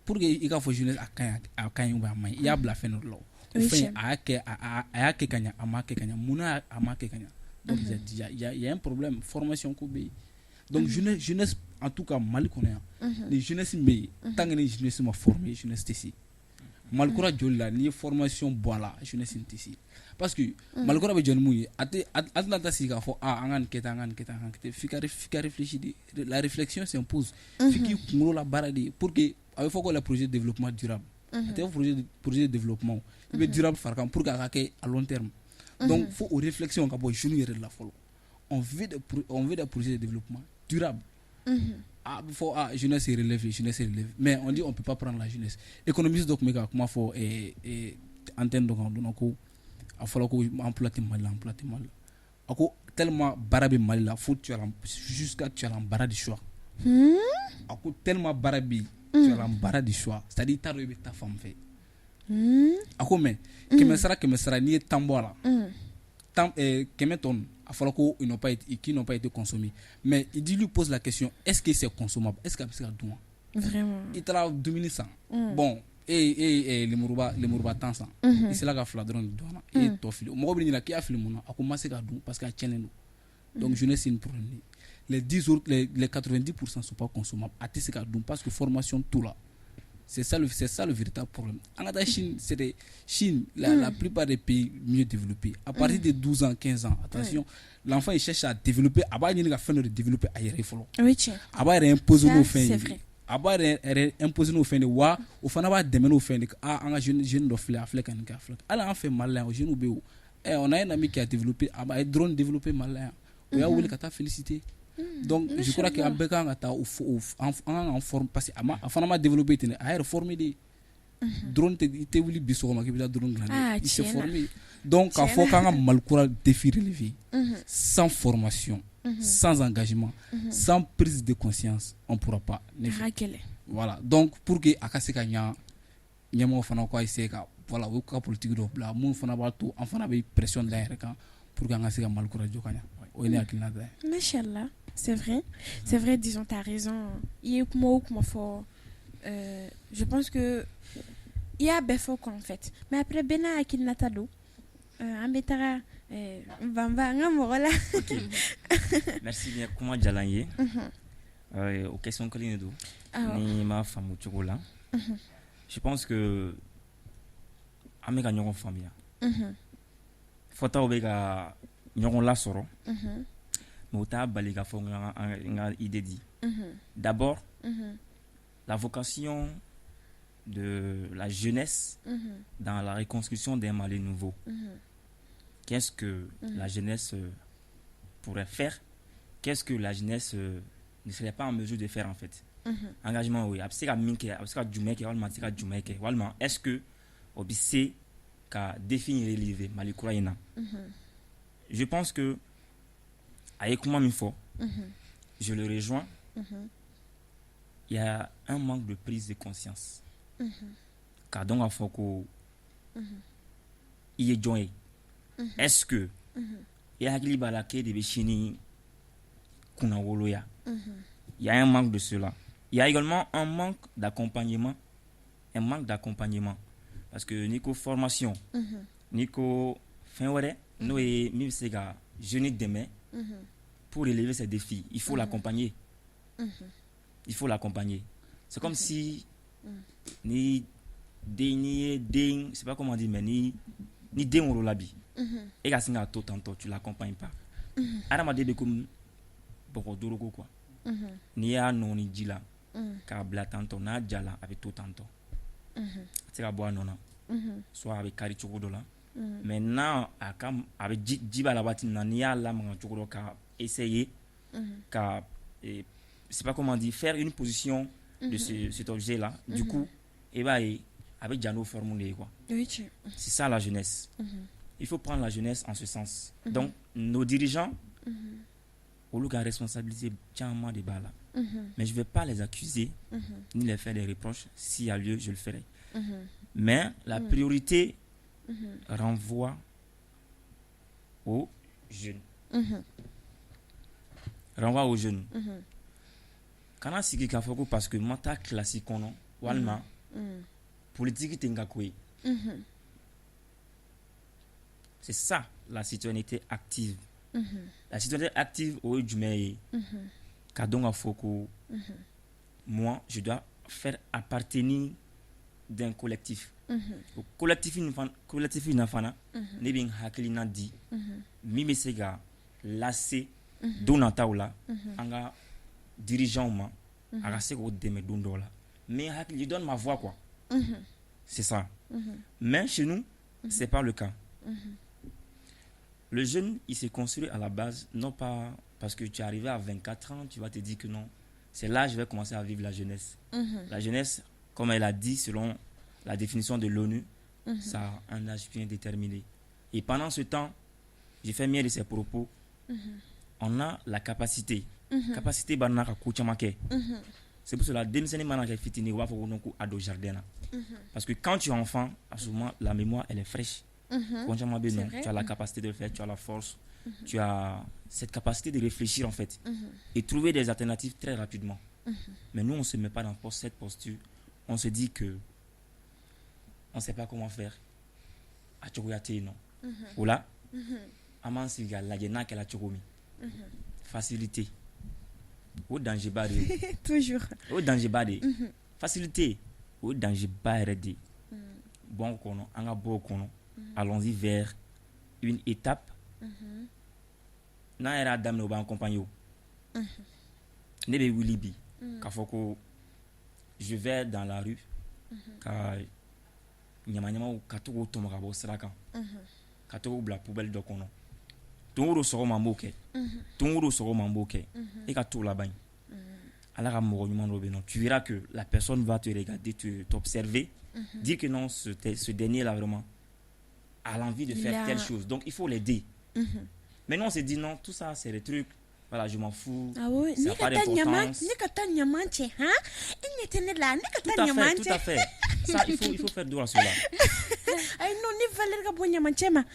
pour que i k'a fɔ jeunesse a ka ɲi, a ka ɲi ou bien a man ɲi, i y'a bila fɛn dɔ la. O fɛn, a y'a kɛ, a y'a kɛ ka ɲɛ, a ma kɛ ka ɲɛ, munna a ma kɛ ka ɲɛ? Donc il y a un problème formation ko bɛ yen. Donc jeunesse, en tout cas Mali kɔnɔ yan, ni jeunesse min bɛ yen, tant que ni jeunesse ma former, jeunesse tɛ se Mali kura joli la. N'i ye formation bɔ a la, jeunesse tɛ se, parce que Mali kura bɛ jɔ ni mun ye? A tɛ, a tɛna taa sigi k'a fɔ, ah, an ka nin kɛ tan, an ka nin kɛ tan, an ka nin kɛ tan. F'i ka réfléchir de, la réflexion s'impose. F'i k'i kunkolo la baara de pour que a bɛ fɔ ko le projet de développement durable. A tɛ fɔ projet de développement, i bɛ durable fara kan pour que a ka kɛ à long terme. Donc fo o réflexion ka bɔ jeunes yɛrɛ de la fɔlɔ. On veut des projets de développement durable. A bɛ fɔ, ah, jeunesse relève, jeunesse relève, mais on dit on peut pas prendre la jeunesse. Économiste dɔ tun bɛ ka kuma fɔ antenne dɔ kan o don, ko a fɔra ko emploi tɛ Mali la, emploi tɛ Mali la. A ko tellement baara bɛ Mali la, fo tu as jusqu'à tu as l'embarras du choix. A ko tellement baara bɛ yen, tu as l'embarras du choix, c'est à dire i t'a dɔn i bɛ taa fan min fɛ. A ko mais 100 sara, 100 sara, n'i ye 10 bɔ a la, 10, 100 tonnes, a fɔra ko ils n'ont pas été, qui n'ont pas été consommés. Mais il dit, lui pose la question, est-ce que c'est consommable? Est-ce que a bɛ se ka dun wa? Vraiment. I taara dumuni san, bon, e ye lemuruba 10 san, i sera ka fila dɔrɔn de dun a la, e ye tɔ fili. Mɔgɔ bɛ ɲininka k'i y'a fili mun na? A ko n ma se k'a dun parce que a tiɲɛnen don. Donc jeunesse, c'est une problème. Les 10 autres, les 90% sont pas consommables. A tɛ se ka dun parce que formation t'u la. C'est ça le véritable problème. An ka taa Chine, c'est des Chine, la plupart des pays mieux développés, à partir de 12 ans, 15 ans, attention, l'enfant, il cherche à développer, a b'a ɲini ka fɛn dɔ de développer a yɛrɛ ye fɔlɔ. Oui, tiɲɛ. A b'a yɛrɛ imposer n'o fɛn ye. Ça, c'est vrai. A b'a yɛrɛ imposer n'o fɛn de, wa o fana b'a dɛmɛ n'o fɛn de. Ah, an ka jeune dɔ filɛ, a filɛ ka nin kɛ, a filɛ. Hali an fɛ Mali la yan, o jeunes bɛ yen o. On a un ami qui a développé, a ye drone développé Mali la yan. O y'a wele ka taa féliciter. Donc je crois que an bɛɛ kan ka taa o, an kan k'an former, parce que a ma, a fana ma développé ten dɛ, a yɛrɛ formé de. Drone tɛ, i tɛ wuli bi sɔgɔma k'i bɛ taa drone dilan dɛ. Il s'est formé. Donc k'a fɔ k'an ka Mali kura défi relever sans formation, sans engagement, sans prise de conscience, on pourra pas. Ne fɛ. A ka gɛlɛn. Voilà, donc pour que a ka se ka ɲa, ɲɛmɔgɔ fana ka essayer ka, voilà, u ka politique dɔ bila mun fana b'a to an fana bɛ pression da yɛrɛ kan pour que an ka se ka Mali kura jɔ ka ɲa. O ye ne hakilina ta ye. Machallah, c'est vrai. C'est vrai, disons, tu as raison. I ye kuma o kuma fɔ. Je pense que i y'a bɛɛ fɔ quoi en fait, mais après bɛɛ n'a hakilinata don. An bɛ taga Banba an ka mɔgɔ la. Ok, merci bien, kuma diyara n ye. O question kelen de don ni m'a faamu cogo la. Je pense que an bɛ ka ɲɔgɔn faamuya, fɔtaw bɛ ka ɲɔgɔn lasɔrɔ, mais o t'a bali ka fɔ n ka idée di. D'abord, la vocation de la jeunesse dans la reconstruction d'un Mali nouveau. Qu'est-ce que la jeunesse pourrait faire? Qu'est-ce que la jeunesse ne serait pas en mesure de faire en fait? Engagement, oui. A bɛ se ka min kɛ, a bɛ se ka jumɛn kɛ walima a tɛ se ka jumɛn kɛ, walima est-ce que o bɛ se ka défi in relever Mali kura in na? Je pense que a ye kuma min fɔ, je le rejoins. Il y a un manque de prise de conscience. K'a dɔn k'a fɔ ko i ye jɔn ye. Est-ce que i hakili b'a la k'e de bɛ sini kunnawoloya? Il y a un manque de cela. Il y a également un manque d'accompagnement. Un manque d'accompagnement. Parce que n'i ko formation, n'i ko fɛn wɛrɛ, n'o ye min bɛ se ka jeune dɛmɛ pour relever ces défis, il faut l'accompagner. Il faut l'accompagner. C'est comme si ni den, n'i ye den, c'est pas comment dire, mais ni den wolola bi, e ka sin k'a to tantɔ, tu l'accompagnes pas. Adamaden bɛ komi bɔgɔ doroko quoi. N'i y'a nɔɔni ji la k'a bila tantɔ, n'a jala, a bɛ to tantɔ, a tɛ se ka bɔ a nɔ na, soit a bɛ kari cogo dɔ la. Mais n'a a ka a bɛ ji, ji b'a la waati min na, n'i y'a lamaga cogo dɔ ka essayer ka c'est pas comment dire, faire une position de cet objet là, du coup i b'a ye a bɛ ja n'o forme de ye quoi. C'est ça la jeunesse. Il faut prendre la jeunesse en ce sens. Donc nos dirigeants, olu ka responsabilité caman de b'a la, mais je vais pas les accuser ni les faire des reproches. S'il y a lieu, je le ferai, mais la priorité renvoie aux jeunes, renvoie aux jeunes. Kana sigi k'a fɔ ko parce que ma taa kilasi kɔnɔ walima politique tɛ n ka ko ye. C'est ça la citoyenneté active. La citoyenneté active, o ye jumɛn ye? Ka dɔn k'a fɔ ko moi, je dois faire appartenir d'un collectif. O collectif in fana, collectif in na fana, ne bɛ n hakilina di min bɛ se ka lase don nataw la an ka dirigeants ma, a ka se k'o dɛmɛ don dɔw la. Mais hakili, je donne ma voix quoi. C'est ça. Mais chez nous, c'est pas le cas. Le jeune, il s'est construit à la base, non pas parce que tu es arrivé à 24 ans, tu vas te dire que non, c'est là que je vais commencer à vivre la jeunesse. La jeunesse, comme elle a dit, selon la définition de l'ONU, ça a un âge bien déterminé. Et pendant ce temps, j'ai fait mien de ses propos, on a la capacité. Capacité b'an na ka ko caman kɛ. C'est pour cela, denmisɛnnin mana kɛ fitinin, u b'a fɔ ko non, ko a don jardin na. Parce que quand tu es enfant, à ce moment, la mémoire, elle est fraîche. Ko caman bɛ yen nɔ, tu as la capacité de le faire, tu as la force, tu as cette capacité de réfléchir en fait et trouver des alternatives très rapidement. Mais nous, on ne se met pas dans cette posture. On se dit que on ne sait pas comment faire. A cogoya tɛ yen nɔ. O la, an b'an sigi k'a lajɛ n'a kɛra cogo min. Facilité. O danger ba de ye. Toujours. O danger ba de ye. Facilité, o danger ba yɛrɛ de ye. Bɔ o kɔnɔ, an ka bɔ o kɔnɔ. Allons-y vers une étape. N'an yɛrɛ y'a daminɛ, o b'an accompagner o. Ne bɛ wuli bi k'a fɔ ko je vais dans la rue ka ɲamaɲamaw ka to k'o tɔmɔ ka bɔ sira kan, ka to k'o bila poubelle dɔ kɔnɔ. Don o don sɔgɔma n b'o kɛ. Don o don sɔgɔma n b'o kɛ. E ka t'o laban. Ala ka mɔgɔ ɲuman dɔ bɛ yen nɔ. Tu verras que la personne va te regarder, te t'observer, dire que non, ce dernier là vraiment a l'envie de faire telle chose. Donc il faut l'aider. Mais nous, on s'est dit non, tout ça c'est des trucs. Voilà, je m'en fous. Ah oui, ça n'a pas d'importance. Ne ka taa ɲaman cɛ han, i ɲɛ tɛ ne la, ne ka taa ɲaman cɛ. Tout à fait. Ça, il faut faire droit à cela. Ayi non, ne valeur ka bon ɲaman cɛ ma.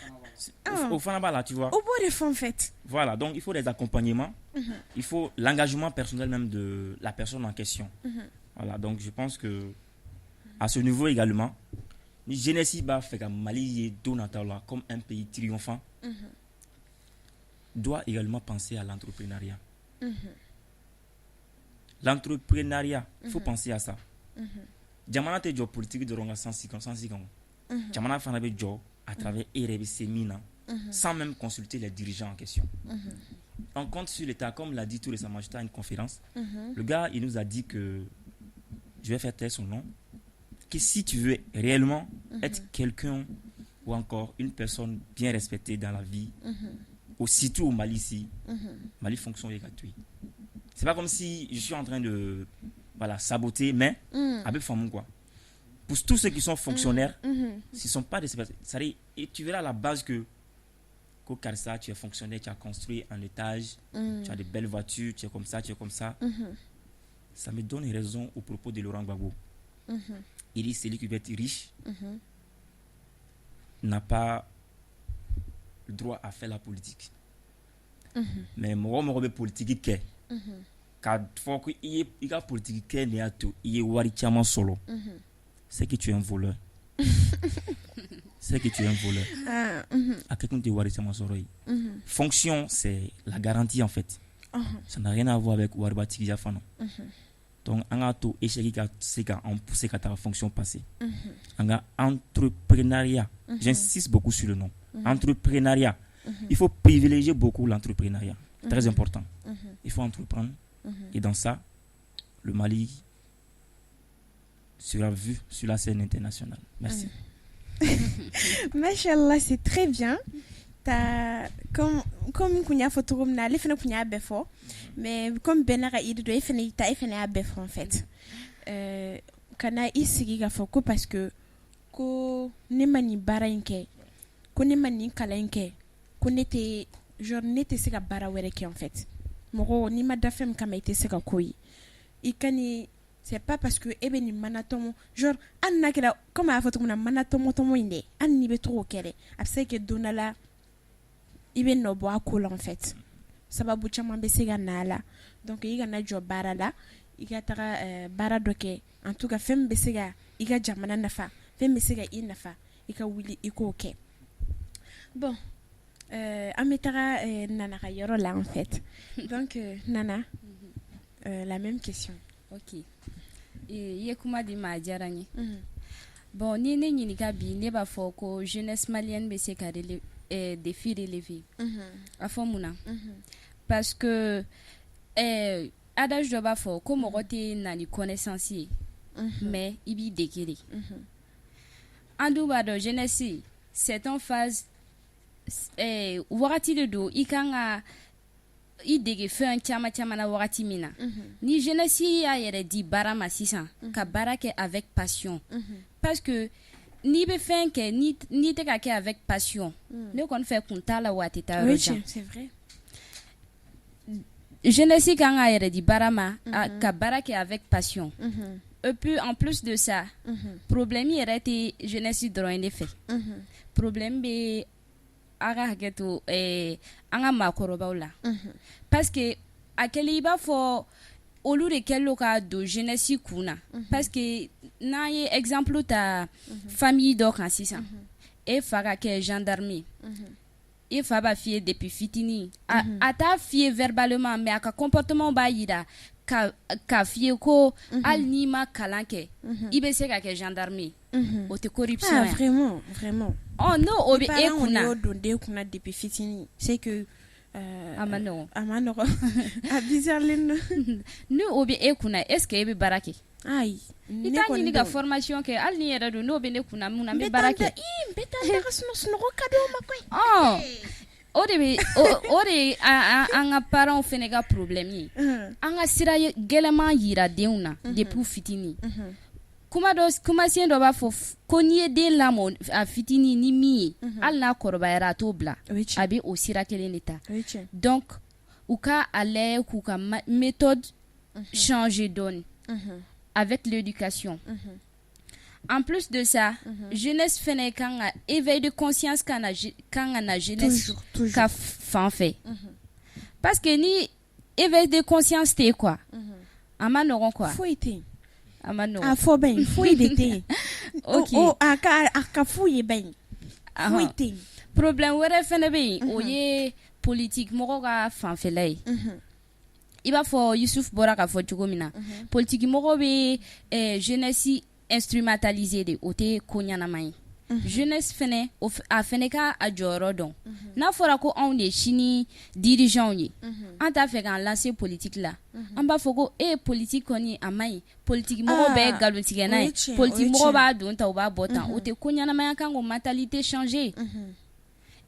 Au fana b'a la, tu vois. O b'o de fɔ en fait. Voilà, donc il faut des accompagnements. Il faut l'engagement personnel même de la personne en question. Voilà, donc je pense que à ce niveau également, ni jeunesse b'a fɛ ka Mali ye don nataw la comme un pays triomphant, doit également penser à l'entrepreneuriat. L'entrepreneuriat, il faut penser à ça. Jamana tɛ jɔ politique dɔrɔn ka sens kan, sens kan. Jamana fana bɛ jɔ à travers e yɛrɛ bɛ se min na, sans même consulter les dirigeants en question. On compte sur l'État, comme l'a dit tout récemment, j'étais à une conférence. Le gars, il nous a dit que, je vais faire taire son nom, que si tu veux réellement être quelqu'un ou encore une personne bien respectée dans la vie, aussitôt au Mali ici, Mali fonction est gratuite. C'est pas comme si je suis en train de, voilà, saboter, mais avec femme quoi. Pour tous ceux qui sont fonctionnaires, ce ne sont pas des, et tu verras à la base que karisa, tu es fonctionnaire, tu as construit un étage, tu as de belles voitures, tu es comme ça, tu es comme ça. Ça me donne raison au propos de Laurent Gbagbo. Il dit: celui qui veut être riche n'a pas le droit à faire la politique. Mais mɔgɔ mɔgɔ bɛ politique kɛ, k'a fɔ ko i ye i ka politique kɛ de y'a to i ye wari caman sɔrɔ, c'est que tu es un voleur. C'est que tu es un voleur. A kɛ kun tɛ wari caman sɔrɔ ye. Fonction, c'est la garantie en fait. Ça n'a rien à voir avec waribatigiya fana. Donc an k'a to échec ka se ka an pousser ka taga fonction passer. An ka entrepreneuriat, j'insiste beaucoup sur le nom. Entrepreneuriat. Il faut privilégier beaucoup l'entrepreneuriat. Très important. Il faut entreprendre. Et dans ça, le Mali sera vu sur la scène internationale. Merci. Machallah, c'est très bien. Ta comme kun y'a fɔ cogo min na, ale fana kun y'a bɛɛ fɔ, mais comme bɛɛ n'a ka idée don, e fana y'i ta, e fana y'a bɛɛ fɔ en fait. Kana i sigi k'a fɔ ko parce que ko ne ma nin baara in kɛ, ko ne ma nin kalan in kɛ, ko ne tɛ, genre ne tɛ se ka baara wɛrɛ kɛ en fait. Mɔgɔ n'i ma da fɛn min kama, i tɛ se ka ko ye. I ka ni, c'est pas parce que e bɛ nin mana tɔmɔ, genre hali n'a kɛra comme a y'a fɔ cogo min na, mana tɔmɔ tɔmɔ in dɛ, hali n'i bɛ to k'o kɛ dɛ, a bɛ se ka kɛ don dɔ la i bɛ nɔ bɔ a ko la en fait. Sababu caman bɛ se ka na a la. Donc i kana jɔ baara la, i ka taga baara dɔ kɛ, en tout cas fɛn min bɛ se ka i ka jamana nafa, fɛn min bɛ se ka i nafa, i ka wuli i k'o kɛ. Bon, an bɛ taga Nana ka yɔrɔ la en fait. Donc Nana, la même question. Ok, i ye kuma di ma, a diyara n ye. Bon, ni ne ɲininka bi, ne b'a fɔ ko jeunesse malienne bɛ se ka défi relever. A fɔ mun na? Parce que adage dɔ b'a fɔ ko mɔgɔ tɛ na ni connaissance ye, mais i b'i dege de. An dun b'a dɔn, jeunesse, c'est en phase, wagati de don i kan ka i dege fɛn caman caman na. Wagati min na ni jeunesse y'a yɛrɛ di baara ma sisan, ka baara kɛ avec passion, parce que n'i bɛ fɛn kɛ, n'i tɛ ka kɛ avec passion, ne kɔni fɛ, kun t'a la wa a tɛ taa yɔrɔ jan. C'est vrai. Jeunesse kan k'a yɛrɛ di baara ma, ka baara kɛ avec passion. Et puis en plus de ça, problème yɛrɛ tɛ jeunesse dɔrɔn de fɛ, problème bɛ, a ka hakɛ to, an ka maakɔrɔbaw la, parce que a kɛlen i b'a fɔ olu de kɛlen don ka don jeunesse kun na. Parce que n'an ye exemple ta famille dɔ kan sisan, e fa ka kɛ gendarme ye, e fa b'a f'i ye depuis fitinin, a t'a f'i ye verbalement, mais a ka comportement b'a yira ka f'i ye ko hali n'i ma kalan kɛ, i bɛ se ka kɛ gendarme ye. O tɛ corruption Ah ye? Vraiment, vraiment. Ɔ, n'o o bɛ e kunna, y'o don den kunna depuis fitinin, c'est que a ma nɔgɔn. A ma nɔgɔn, a bizarrelen don. Ni o bɛ e kunna, est ce que e bɛ baara kɛ? Ayi. I t'a ɲini ka formation kɛ. Hali ni yɛrɛ don, n'o bɛ ne kunna, mun na n bɛ baara kɛ? N bɛ taa n da ka sunɔgɔ ka di o ma koyi. Ɔ, o de bɛ o de ye an ka parents fana ka problème ye. An ka sira gɛlɛman yira denw na depuis fitinin. Kuma dɔ, kumasen dɔ b'a fɔ ko n'i ye den lamɔ a fitinin ni min ye, hali n'a kɔrɔbayara, a t'o bila, a bɛ o sira kelen de ta. Donc u ka a lajɛ k'u ka méthode changer dɔɔni avec l'éducation. En plus de ça, jeunesse fɛnɛ kan ka éveil de conscience kan ka na jeunesse ka fan fɛ, parce que ni éveil de conscience tɛ yen quoi, a ma nɔgɔn quoi. Foyi tɛ yen. A ma nɔgɔn. A fɔ bɛ yen, foyi de tɛ yen. Ok. O a ka f'u ye ba yen, foyi tɛ yen. Problème wɛrɛ fɛnɛ bɛ yen, o ye politique mɔgɔ ka fanfɛla ye. I b'a fɔ Yusuf bɔra k'a fɔ cogo min na, politique mɔgɔ bɛ jeunesse instrumentaliser de, o tɛ ko ɲɛnama ye. Jeunesse fɛnɛ, a fɛnɛ ka a jɔyɔrɔ dɔn. N'a fɔra ko anw de ye sini dirigeants ye, an t'a fɛ k'an lancer politique la, an b'a fɔ ko e politique kɔni a man ɲi, politique mɔgɔ bɛɛ ye nkalontigɛna ye, politique mɔgɔ b'a don tan, u b'a bɔ tan, o tɛ ko ɲɛnama ye. Kan k'o mentalité changer.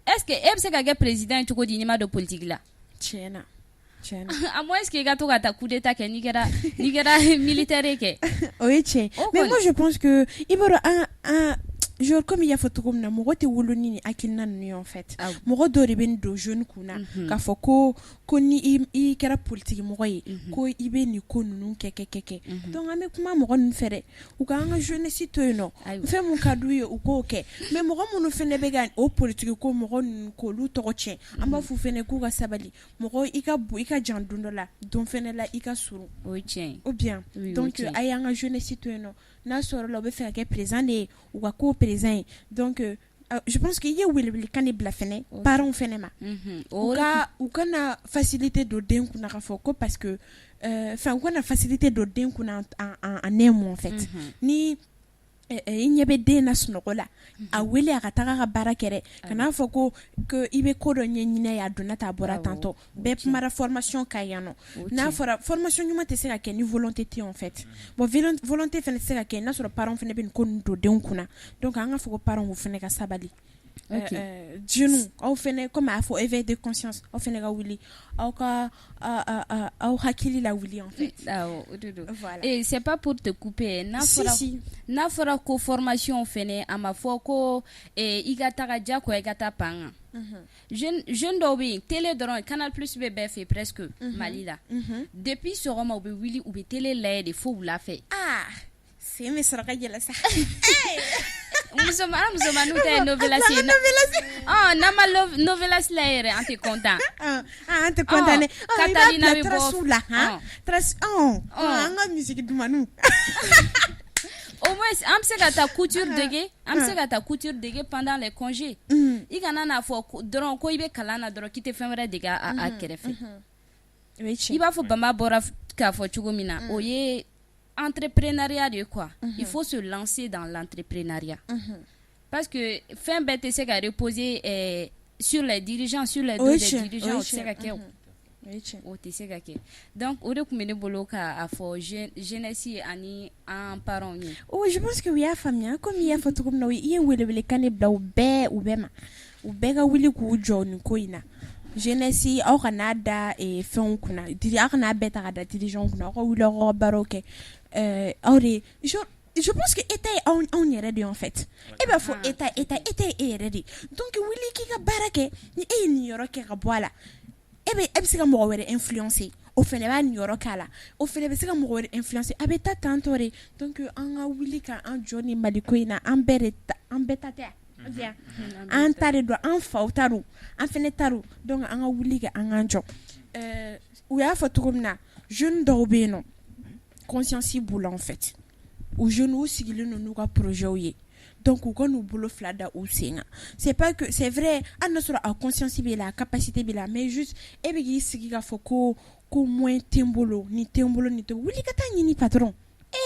Est ce que e bɛ se ka kɛ président ye cogo di n'i ma don politique la? Tiɲɛ na. À moins que i ka to ka taa coup d'état kɛ, n'i kɛra militaire kɛ. O ye tiɲɛ, mais moi je pense que i b'a dɔn, an genre comme i y'a fɔ cogo min na, mɔgɔ tɛ wolo ni nin hakilina ninnu ye en fait. Mɔgɔ dɔw de bɛ nin don jeune kun na k'a fɔ ko ni i kɛra politique mɔgɔ ye, ko i bɛ nin ko ninnu kɛ kɛ kɛ kɛ. Donc an bɛ kuma mɔgɔ ninnu fɛ dɛ, u ka an ka jeunesse to yen nɔ, fɛn mun ka d'u ye, u k'o kɛ. Mais mɔgɔ minnu fɛnɛ bɛ ka o politique ko mɔgɔ ninnu k'olu tɔgɔ tiɲɛ, an b'a f'u fɛnɛ k'u ka sabali. Mɔgɔ i ka bon, i ka jan don dɔ la, don fɛnɛ la i ka surun. O ye tiɲɛ ye. Ou bien donc a y'an ka jeunesse to yen nɔ, n'a sɔrɔ la u bɛ fɛ ka kɛ président de ye, u ka k'o président ye. Donc je pense que i ye welewelekan de bila fɛnɛ parents fɛnɛ ma, u kana facilité don den kunna k'a fɔ ko parce que enfin u kana facilité don den kunna en un mot en fait. Ni i ɲɛ bɛ den na sunɔgɔ la, a wele a ka taga ka baara kɛ dɛ. Kan'a fɔ ko i bɛ ko dɔ ɲɛɲini ye, a donna tan, a bɔra tantɔ. Bɛɛ kumara formation kan yan nɔ. N'a fɔra formation ɲuman tɛ se ka kɛ ni volonté tɛ en fait. Bon, volonté fɛnɛ tɛ se ka kɛ n'a sɔrɔ parents fɛnɛ bɛ nin ko ninnu don denw kunna. Donc an ka fɔ ko parents fɛnɛ ka sabali. Jeunes, aw fɛnɛ, comme a y'a fɔ, éveil de conscience, aw fɛnɛ ka wuli, aw ka aw hakili la wuli en fait. Awɔ, o de don. Voilà. Et c'est pas pour te couper, n'a fɔra Si, si. n'a fɔra ko formation fɛnɛ, a ma fɔ ko i ka taga diyagoya i ka taa pan kan. Jeune dɔw bɛ yen, télé dɔrɔn, Canal Plus bɛ bɛɛ fɛ presque Mali la. Depuis sɔgɔma u bɛ wuli, u bɛ télé lajɛ de fo wula fɛ. Ah, sen bɛ sɔrɔ ka yɛlɛ sa. Musoman, an musomaninw ta ye novelas ye. N'an ma novelas lajɛ yɛrɛ, an tɛ content. An tɛ content dɛ. Katarina bɛ bɔ trace la han, trace, an ka musique dumanniw. Au moins an bɛ se ka taa couture dege, an bɛ se ka taa couture dege pendant les congés. I kana n'a fɔ dɔrɔn ko i bɛ kalan na dɔrɔn k'i tɛ fɛn wɛrɛ dege a kɛrɛfɛ. I b'a fɔ Bama bɔra k'a fɔ cogo min na, o ye entrepreneuriat de ye quoi. Il faut se lancer dans l'entrepreneuriat. Parce que fɛn bɛɛ tɛ se ka reposer sur les dirigeants, sur les dos des dirigeants, o tɛ se ka kɛ o. O tɛ se ka kɛ. Donc o de tun bɛ ne bolo k'a fɔ jeunesse ani an parents ye. Oh, je pense que u y'a faamuya. Comme i y'a fɔ cogo min na, i ye welewelekan de bila u bɛɛ ma, u bɛɛ ka wuli k'u jɔ nin ko in na. Jeunesse, aw kana da fɛnw kunna, aw kana bɛɛ ta ka da dirigeants kunna, aw ka wuli aw ka baaraw kɛ. Aw de, je pense que état ye anw yɛrɛ de ye en fait. E b'a fɔ état, état, état ye e yɛrɛ de. Donc wuli k'i ka baara kɛ. Ni e ye nin yɔrɔ kɛ ka bɔ a la, e bɛ se ka mɔgɔ wɛrɛ influencer, o fɛnɛ b'a niyɔrɔ k'a la, o fɛnɛ bɛ se ka mɔgɔ wɛrɛ influencer, a bɛ taa tantɔ de. Donc an ka wuli ka an jɔ ni Maliko in na. An bɛɛ de ta, an bɛɛ ta tɛ yan, an ta de don, an faw ta don, an fɛnɛ ta don. Donc an ka wuli ka an k'an jɔ. U y'a fɔ cogo min na, jeune dɔw bɛ yen nɔ, conscience b'u la en fait. U jeunes, u sigilen don n'u ka projet ye, donc u ka n'u bolo fila da u sen kan. C'est pas que c'est vrai, hali n'a sɔrɔ a conscience b'e la, a capacité b'e la, mais juste e bɛ k'i sigi k'a fɔ ko moyen tɛ n bolo, nin tɛ n bolo, nin tɛ. Wuli ka taa ɲini, patron,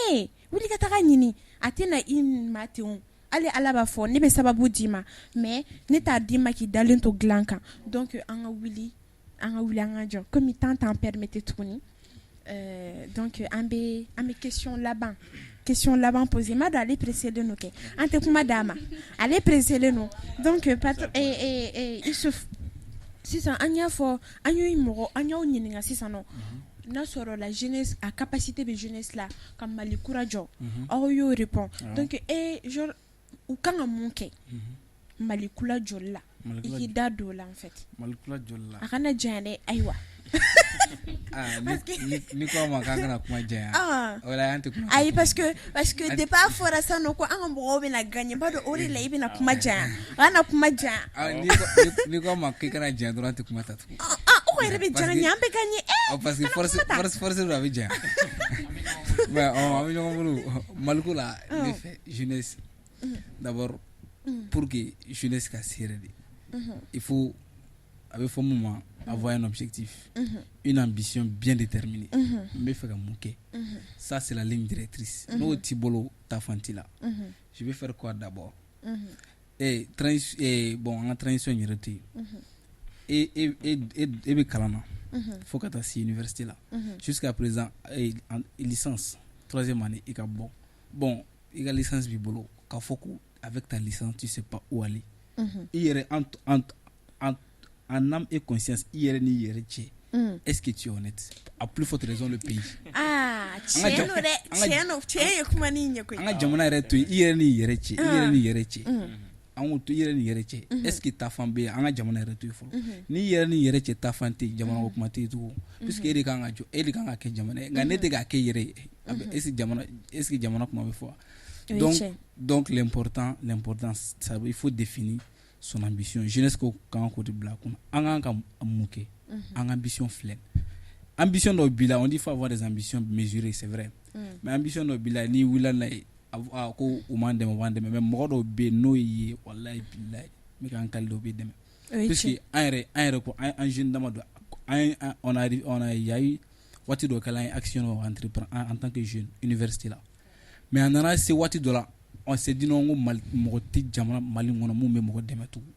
ee wuli ka taga ɲini. A tɛna i ma ten o. Hali Ala b'a fɔ ne bɛ sababu d'i ma, mais ne t'a d'i ma k'i dalen to dilan kan. Donc an ka wuli, an ka wuli, an ka jɔ. Komi temps t'an permettre tuguni, donc an bɛ question laban poser. Ma dɔn ale pressé len don kɛ, an tɛ kuma d'a ma, ale pressé len don. Donc patron Isuf, sisan an y'a fɔ, an y'o mɔgɔ, an y'aw ɲininka sisan nɔ, n'a sɔrɔ la jeunesse a capacité bɛ jeunesse la ka Mali kura jɔ, aw y'o répond. Donc e genre u kan ka mun kɛ Mali kura jɔli la? I k'i da don o la en fait. Mali kura jɔli la. A kana janya dɛ, ayiwa. Ni ko ma k'an kana kuma janya, o la an tɛ kuma. Ayi, parce que depuis a fɔra sisan nɔ ko an ka mɔgɔw bɛna gagner, n b'a dɔn o de la i bɛna kuma janya. A kana kuma janya. N'i ko ma k'i kana janya dɔrɔn, an tɛ kuma ta tugun. O ko yɛrɛ bɛ diya n ye, an bɛ ka ɲɛ. Parce que force force don, a bɛ janya, mais an bɛ ɲɔgɔn bolo Maliko la. Ne fɛ, jeunesse d'abord, pour que jeunesse ka se yɛrɛ de, il faut, a bɛ fɔ mun ma, avoir un objectif, une ambition bien déterminée. N bɛ fɛ ka mun kɛ? Ça, c'est la ligne directrice. N'o t'i bolo, taafan t'i la. Je vais faire quoi d'abord? Bon, an ka transition yɛrɛ to yen. E e e e bɛ kalan na fo ka taa se université la, jusqu'à présent licence troisième année, i ka bɔ, bon, i ka licence b'i bolo, k'a fɔ ko avec ta licence, tu sais pas où aller. I yɛrɛ, en âme et conscience, i yɛrɛ n'i yɛrɛ cɛ, est-ce que tu es honnête? À plus forte raison le pays. Ah, tiɲɛ don dɛ, tiɲɛ don, tiɲɛ ye kuma ni ɲɛ koyi. An ka jamana yɛrɛ to yen, i yɛrɛ n'i yɛrɛ cɛ, i yɛrɛ n'i yɛrɛ cɛ, an k'o to i yɛrɛ n'i yɛrɛ cɛ, est-ce que taafan bɛ yen? An ka jamana yɛrɛ to yen fɔlɔ. N'i yɛrɛ n'i yɛrɛ cɛ, taafan tɛ yen, jamana ko kuma tɛ yen tugun, puisque e de kan ka jɔ, e de kan ka kɛ jamana ye, nka ne tɛ k'a kɛ i yɛrɛ ye, a bɛ est-ce que jamana kuma bɛ fɔ wa? Donc l'important, ça, il faut définir son ambition. Jeunesse ko kan k'o de bila a kunna. An kan ka mun kɛ? An ka ambition filɛ, ambition dɔw b'i la, on dit faut avoir des ambitions mesurées, c'est vrai, mais ambition dɔw b'i la, n'i wulila n'a ye, a ko u m'an dɛmɛ, u b'an dɛmɛ, mais mɔgɔ dɔw bɛ yen, n'o y'i ye, walayi bilayi, n bɛ k'an kali dɔw b'i dɛmɛ, puisque an yɛrɛ ko an jeune dama dɔ, an on a on a il y a eu waati dɔ kɛla, an ye action dɔ entreprendre en tant que jeune université la, mais a nana se waati dɔ la, on s'est dit non, ko Mali mɔgɔ tɛ jamana Mali kɔnɔ mun bɛ mɔgɔ dɛmɛ tugun.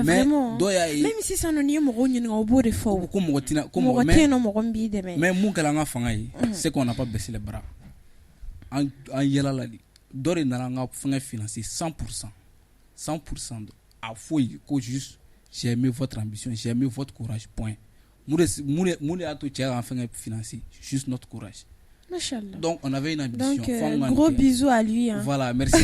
Mais dɔw y'a ye même sisan nɔ, n'i ye mɔgɔw ɲininka, o b'o de fɔ. Ko mɔgɔ tɛna ko mɔgɔ tɛ yen nɔ, mɔgɔ min b'i dɛmɛ. Mais mun kɛra an ka fanga ye, c'est qu'on n'a pas baissé les bras. An yɛlɛla de, dɔ de nana an ka fɛngɛ financer 100%, 100%, a foyi ko juste j'ai aimé votre ambition, j'ai aimé votre courage, point. Mun de y'a to cɛ k'an fɛngɛ financer? Juste notre courage. Machallah. Donc on avait une ambition. Donc gros bisous à lui, hein. Voilà, merci.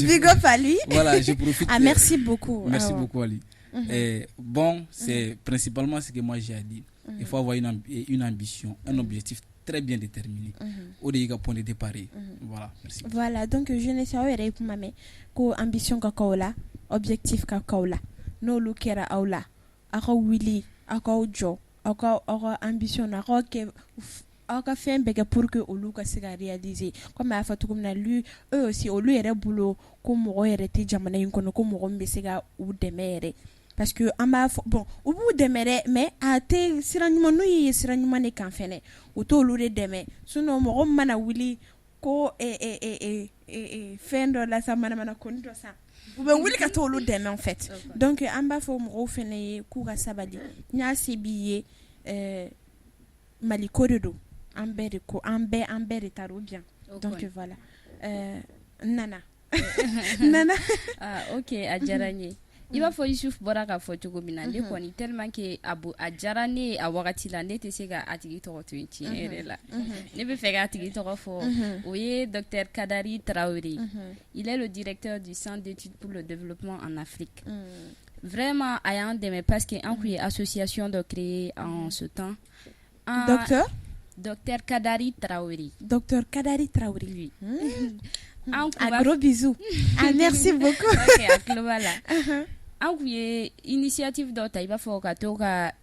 Big up à lui. Voilà, je profite. Ah, merci beaucoup. Merci beaucoup, Ali. Et bon, c'est principalement ce que moi j'ai à dire. Il faut avoir une ambition, un objectif très bien déterminé. O de y'i ka point de départ ye. Voilà, merci. Voilà, donc jeunesse, aw yɛrɛ ye kuma mɛn ko ambition ka k'aw la, objectif ka k'aw la. N'olu kɛra aw la, aw ka wuli, aw k'aw jɔ, aw ka ambition na, aw ka kɛ, aw ka fɛn bɛɛ kɛ pour que olu ka se ka réaliser. Comme a y'a fɔ cogo min na, lui, eux aussi, olu yɛrɛ bolo ko mɔgɔ yɛrɛ tɛ jamana in kɔnɔ, ko mɔgɔ min bɛ se ka u dɛmɛ yɛrɛ, parce que an b'a fɔ, bon, u b'u dɛmɛ dɛ, mais a tɛ sira ɲuman, n'u ye sira ɲuman de kan fɛnɛ, u t'olu de dɛmɛ. Sinon mɔgɔ min mana wuli ko fɛn dɔ la sa, manamana koni dɔ sa, u bɛ wuli ka taa olu dɛmɛ en fait. Donc an b'a fɔ mɔgɔw fɛnɛ ye k'u ka sabali. N'a se b'i ye, Maliko de don, an bɛɛ de ko, an bɛɛ de ta don bien. Donc voilà, Nana, Nana. Ah, ok, a diyara n ye. I b'a fɔ Yusuf bɔra k'a fɔ cogo min na, ne kɔni, tellement que a diyara ne ye a wagati la, ne tɛ se ka a tigi tɔgɔ to yen. Tiɲɛ yɛrɛ la, ne bɛ fɛ k'a tigi tɔgɔ fɔ. O ye docteur Kadari Traoré. Il est le directeur du Centre d'études pour le développement en Afrique. Vraiment, a y'an dɛmɛ, parce que an kun ye association dɔ créer en ce temps. Docteur? Docteur Kadari Traoré. Docteur Kadari Traoré. Oui. Un gros bisou. Ah, merci beaucoup. Ok, a tulo b'a la. An kun ye initiative dɔ ta, i b'a fɔ ka to ka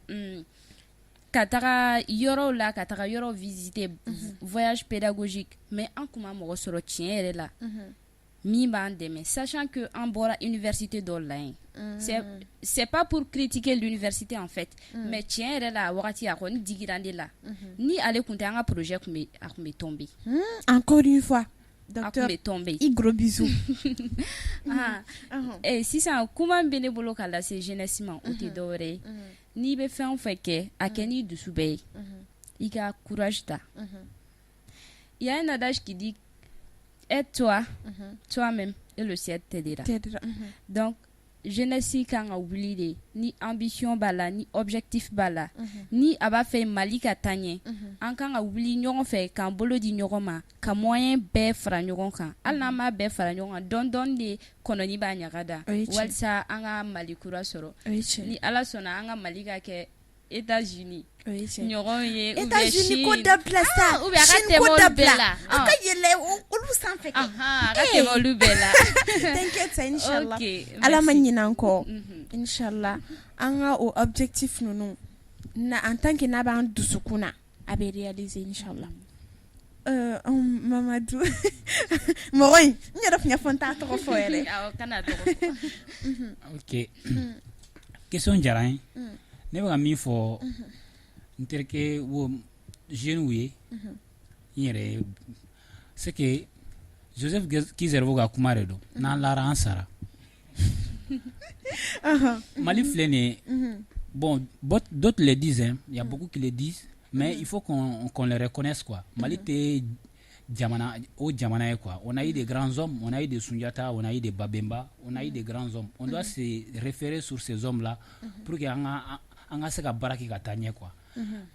taga yɔrɔw la, ka taga yɔrɔ visiter, voyage pédagogique, mais an kun ma mɔgɔ sɔrɔ tiɲɛ yɛrɛ la min b'an dɛmɛ, sachant que an bɔra université dɔ la yen. C'est pas pour critiquer l'université en fait, mais tiɲɛ yɛrɛ la, a wagati a kɔni digira ne la. Ni ale kun tɛ, an ka projet kun bɛ, a kun bɛ tomber. Encore une fois. A kun bɛ tomber. I gros bisous. Ah, sisan kuma min bɛ ne bolo ka lase jeunesse ma, o tɛ dɔwɛrɛ ye: n'i bɛ fɛn o fɛn kɛ, a kɛ n'i dusu bɛɛ ye, i ka courage ta. Il y a un adage qui dit: aide-toi toi-même et le ciel t'aidera. Donc jeunesse kan ka wuli de ni ambition b'a la, ni objectif b'a la, ni a b'a fɛ Mali ka taa ɲɛ. An kan ka wuli ɲɔgɔn fɛ, k'an bolo di ɲɔgɔn ma, ka moyen bɛɛ fara ɲɔgɔn kan. Hali n'an m'a bɛɛ fara ɲɔgɔn kan, dɔɔni dɔɔni de kɔnɔni b'a ɲaga da, walasa an ka Mali kura sɔrɔ. Ni Ala sɔnna, an ka Mali ka kɛ États-Unis ɲɔgɔn ye. États-Unis ko dabila sa. Ou bien a ka tɛmɛ olu bɛɛ la. A ka yɛlɛ olu sanfɛ kɛ. A ka tɛmɛ olu bɛɛ la. T'inquiète sa, inchallah. Ala ma ɲinɛ an kɔ, inchallah. An ka o objectif ninnu Na en tant que n'a b'an dusukun na, a bɛ réaliser inchallah. Mamadu, mɔgɔ in, n yɛrɛ tun y'a fɔ n t'a tɔgɔ fɔ yɛrɛ. Awɔ, kan'a tɔgɔ fɔ. Ok, question diyara n ye. Ne bɛ ka min fɔ n terikɛ wo jeunes ye, n yɛrɛ ye, c'est que Joseph Ki-Zerbo ka kuma de don, n'an lara an sara. Mali filɛ nin ye, bon, d'autres le disent, hein, il y a beaucoup qui le disent, mais il faut qu'on les reconnaisse, quoi. Mali tɛ jamana o jamana ye, quoi. On a eu des grands hommes, on a eu des Sunjata, on a eu des Babemba, on a eu des grands hommes. On doit se référer sur ces hommes là pour que an ka se ka baara kɛ ka taa ɲɛ, quoi.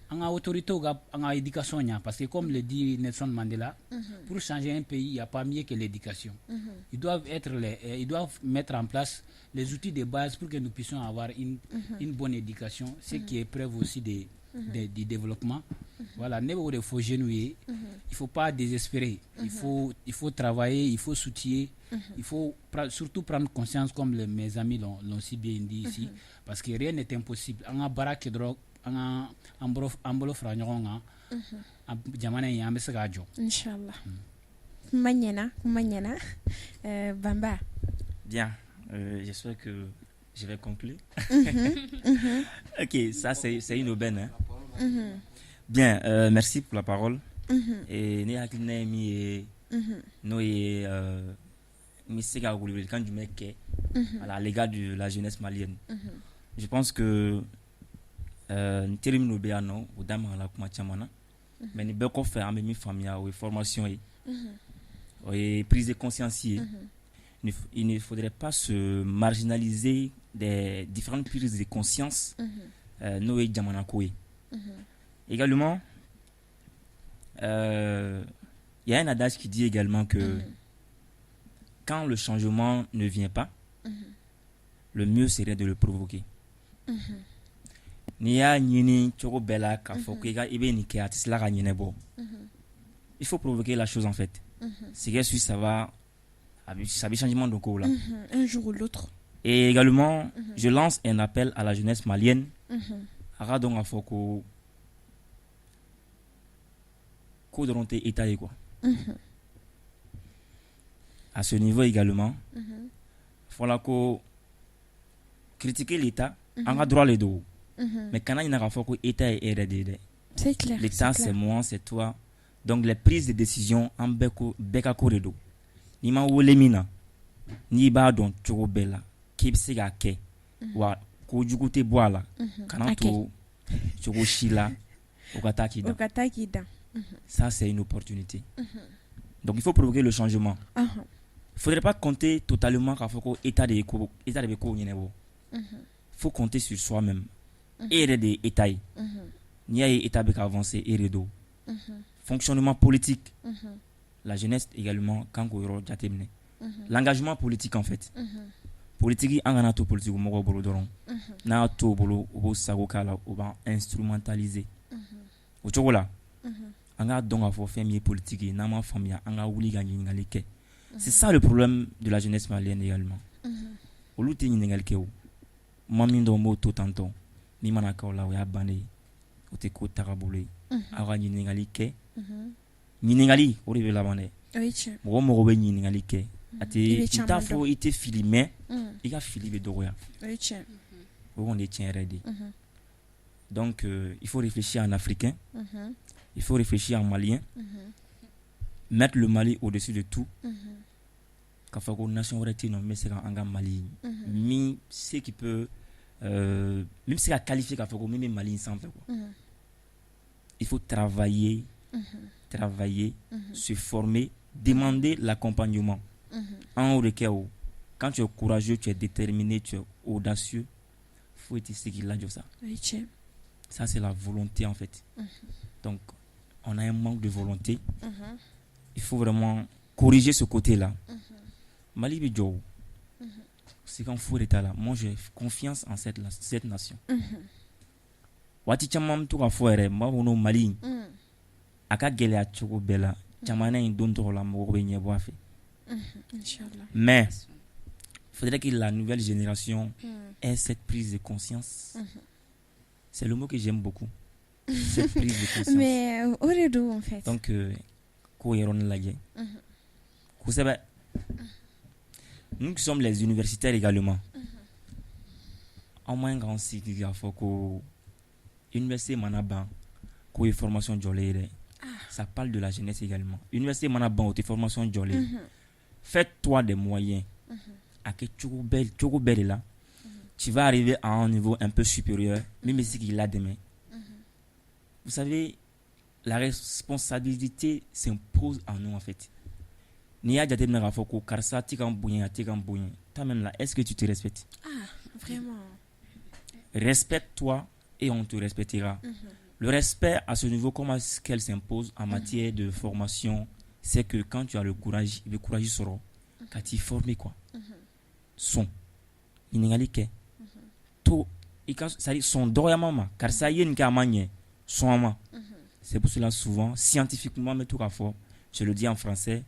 An ka autorités ka an ka éducation ɲa, parce que comme le dit Nelson Mandela, pour changer un pays, il y a pas mieux que l'éducation. Ils doivent mettre en place les outils de base pour que nous puissions avoir une bonne éducation, ce qui est preuve aussi du développement. Voilà, ne b'o de fɔ jeunes ye, il faut pas désespérer, il faut travailler, il faut s'outiller, il faut surtout prendre conscience, comme mes amis l'ont si bien dit ici, parce que rien n'est impossible. An ka baara kɛ dɔrɔn, an ka an bolo fara ɲɔgɔn kan, jamana in, an bɛ se k'a jɔ. Inchallah. Kuma ɲɛna, kuma ɲɛna. Banba. Bien, j'espère que je vais conclure. Ok, ça c'est une aubaine, hein. Bien, merci pour la parole. Et ne hakilina ye min ye, n'o ye n bɛ se ka welewelekan jumɛn kɛ à l'égard de la jeunesse malienne. Je pense que n teri minnu bɛ yan nɔ, u da magala kuma caman na, mais nin bɛɛ kɔfɛ, an bɛ min faamuya, o ye formation ye, o ye prise de conscience ye. Il ne faudrait pas se marginaliser des différentes prises de conscience, n'o ye jamana ko ye. Également, il y a un adage qui dit également que quand le changement ne vient pas, le mieux serait de le provoquer. N'i y'a ɲini cogo bɛɛ la k'a fɔ ko i bɛ nin kɛ, a tɛ se la ka ɲɛnabɔ, il faut provoquer la chose en fait. C'est que si ça va, ça bɛ changement don kow la. Un jour ou l'autre. Et également, je lance un appel à la jeunesse malienne. A ka dɔn k'a fɔ ko ko dɔrɔn tɛ État ye, quoi. À ce niveau également, fɔla ko critiquer l'État, an ka droit le don. Mais kana ɲinɛ k'a fɔ ko État ye e yɛrɛ de ye dɛ. C'est clair. L'État, c'est moi, c'est toi. Donc les prises de décision, an bɛɛ ko, bɛɛ ka ko de don. N'i ma wele min na, n'i b'a dɔn cogo bɛɛ la k'i bɛ se k'a kɛ, wa kojugu tɛ bɔ a la, kana to cogo si la o ka taa k'i dan. O ka taa k'i dan. Ça, c'est une opportunité. Donc il faut provoquer le changement. Il faudrait pas compter totalement k'a fɔ ko État de ye ko, État de bɛ kow ɲɛnabɔ. Il faut compter sur soi-même. E yɛrɛ de ye État ye. N'i y'a ye État bɛ ka avancer, e de don. Fonctionnement politique, la jeunesse également kan k'o yɔrɔ jateminɛ. L'engagement politique en fait. Politique, an kana to politique mɔgɔw bolo dɔrɔn. N'a y'a to u bolo, u b'u sago k'a la, u b'an instrumentaliser. O cogo la, an k'a dɔn k'a fɔ fɛn min ye politique ye, n'an m'a faamuya, an ka wuli ka ɲininkali kɛ. C'est ça le problème de la jeunesse malienne également. Olu tɛ ɲininkali kɛ o. Ma min dɔn, n b'o to tantɔ. Min mana kɛ o la, o y'a bannen ye. O tɛ ko tagabolo ye. Aw ka ɲininkali kɛ. Ɲininkali, o de bɛ laban dɛ. Mɔgɔ o mɔgɔ bɛ ɲininkali kɛ, a tɛ, n t'a fɔ i tɛ fili, mais i ka fili bɛ dɔgɔya. O kɔni ye tiɲɛ yɛrɛ de ye. Donc il faut réfléchir en africain, il faut réfléchir en malien, mettre le Mali au-dessus de tout. K'a fɔ ko nation wɛrɛ tɛ yen nɔ min bɛ se ka an ka Mali min, ce qui peut min bɛ se ka qualifier k'a fɔ ko min bɛ Mali in sanfɛ, quoi. Il faut travailler, travailler, se former, demander l'accompagnement. An y'o de kɛ o. Quand tu es courageux, tu es déterminé, tu es audacieux, foyi tɛ se k'i lajɔ sa. Ça, c'est la volonté en fait. Donc on a un manque de volonté. Il faut vraiment corriger ce côté-là. Mali bɛ jɔ o. Siga foyi de t'a la. Moi, j'ai confiance en cette nation. Waati caman n bɛ to k'a fɔ yɛrɛ, n b'a fɔ ko Mali, a ka gɛlɛya cogo bɛɛ la, jamana in don tɔgɔ la, mɔgɔw bɛ ɲɛbɔ a fɛ. Mais il faudrait que la nouvelle génération ait cette prise de conscience. C'est le mot que j'aime beaucoup, cette prise de conscience. Mais o de don en fait. Donc k'o yɔrɔnin lajɛ kosɛbɛ. Nous qui sommes les universitaires également, an man k'an sigi k'a fɔ ko université mana ban k'o ye formation jɔlen ye dɛ. Ça parle de la jeunesse également. Université mana ban, o tɛ formation jɔlen ye. Fais-toi des moyens, a kɛ cogo bɛɛ, cogo bɛɛ de la, tu vas arriver à un niveau un peu supérieur min bɛ se k'i ladɛmɛ. Vous savez, la responsabilité s'impose à nous en fait. N'i y'a jateminɛ k'a fɔ ko karisa tɛ ka n bonya, a tɛ ka n bonya, toi-même là, est-ce que tu te respectes? Ah, vraiment. Respecte-toi et on te respectera. Le respect à ce niveau, comment est-ce qu'elle s'impose en matière de formation? C'est que quand tu as le courage, i bɛ courage sɔrɔ ka t'i former quoi. Sɔn ɲininkali kɛ to i ka, c'est à dire sɔn dɔgɔyama ma. Karisa i ye nin kɛ, a ma ɲɛ, sɔn a ma. C'est pour cela, souvent, scientifiquement, n bɛ to k'a fɔ, je le dis en français,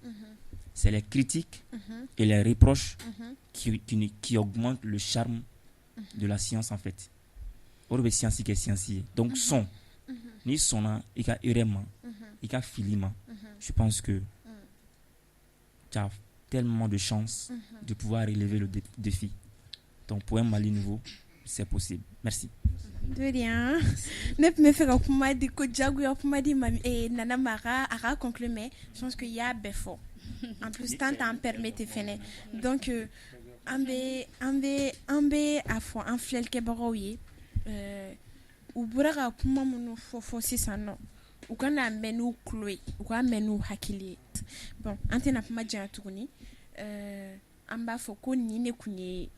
c'est les critiques et les reproches qui augmentent le charme de la science en fait. O de bɛ science kɛ science ye. Donc sɔn, n'i sɔnna i ka erreur ma, i ka fili ma, je pense que tu as tellement de chances de pouvoir relever le défi. Donc pour un Mali nouveau, c'est possible. Merci. De rien. Ne tun bɛ fɛ ka kuma di ko jagoya kuma di ma Nana ma, a ka conclure, mais je pense que i y'a bɛɛ fɔ. En plus, temps t'an permettre fɛnɛ. Donc an bɛ a fɔ an filɛlikɛbagaw ye, u bɔra ka kuma minnu fɔ sisan nɔ, u kana mɛn n'u tulo ye, u k'a mɛn n'u hakili ye. Bon, an tɛna kuma janya tuguni. An b'a fɔ ko nin de tun ye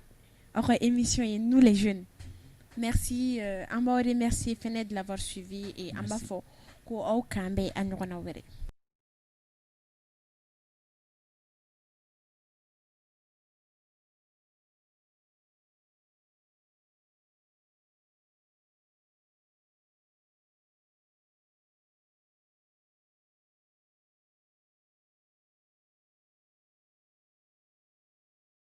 aw ka émission ye, Nous les jeunes. Merci, an b'aw remercier fɛnɛ de l'avoir suivi et an b'a fɔ ko aw k'an bɛn a ɲɔgɔnna wɛrɛ.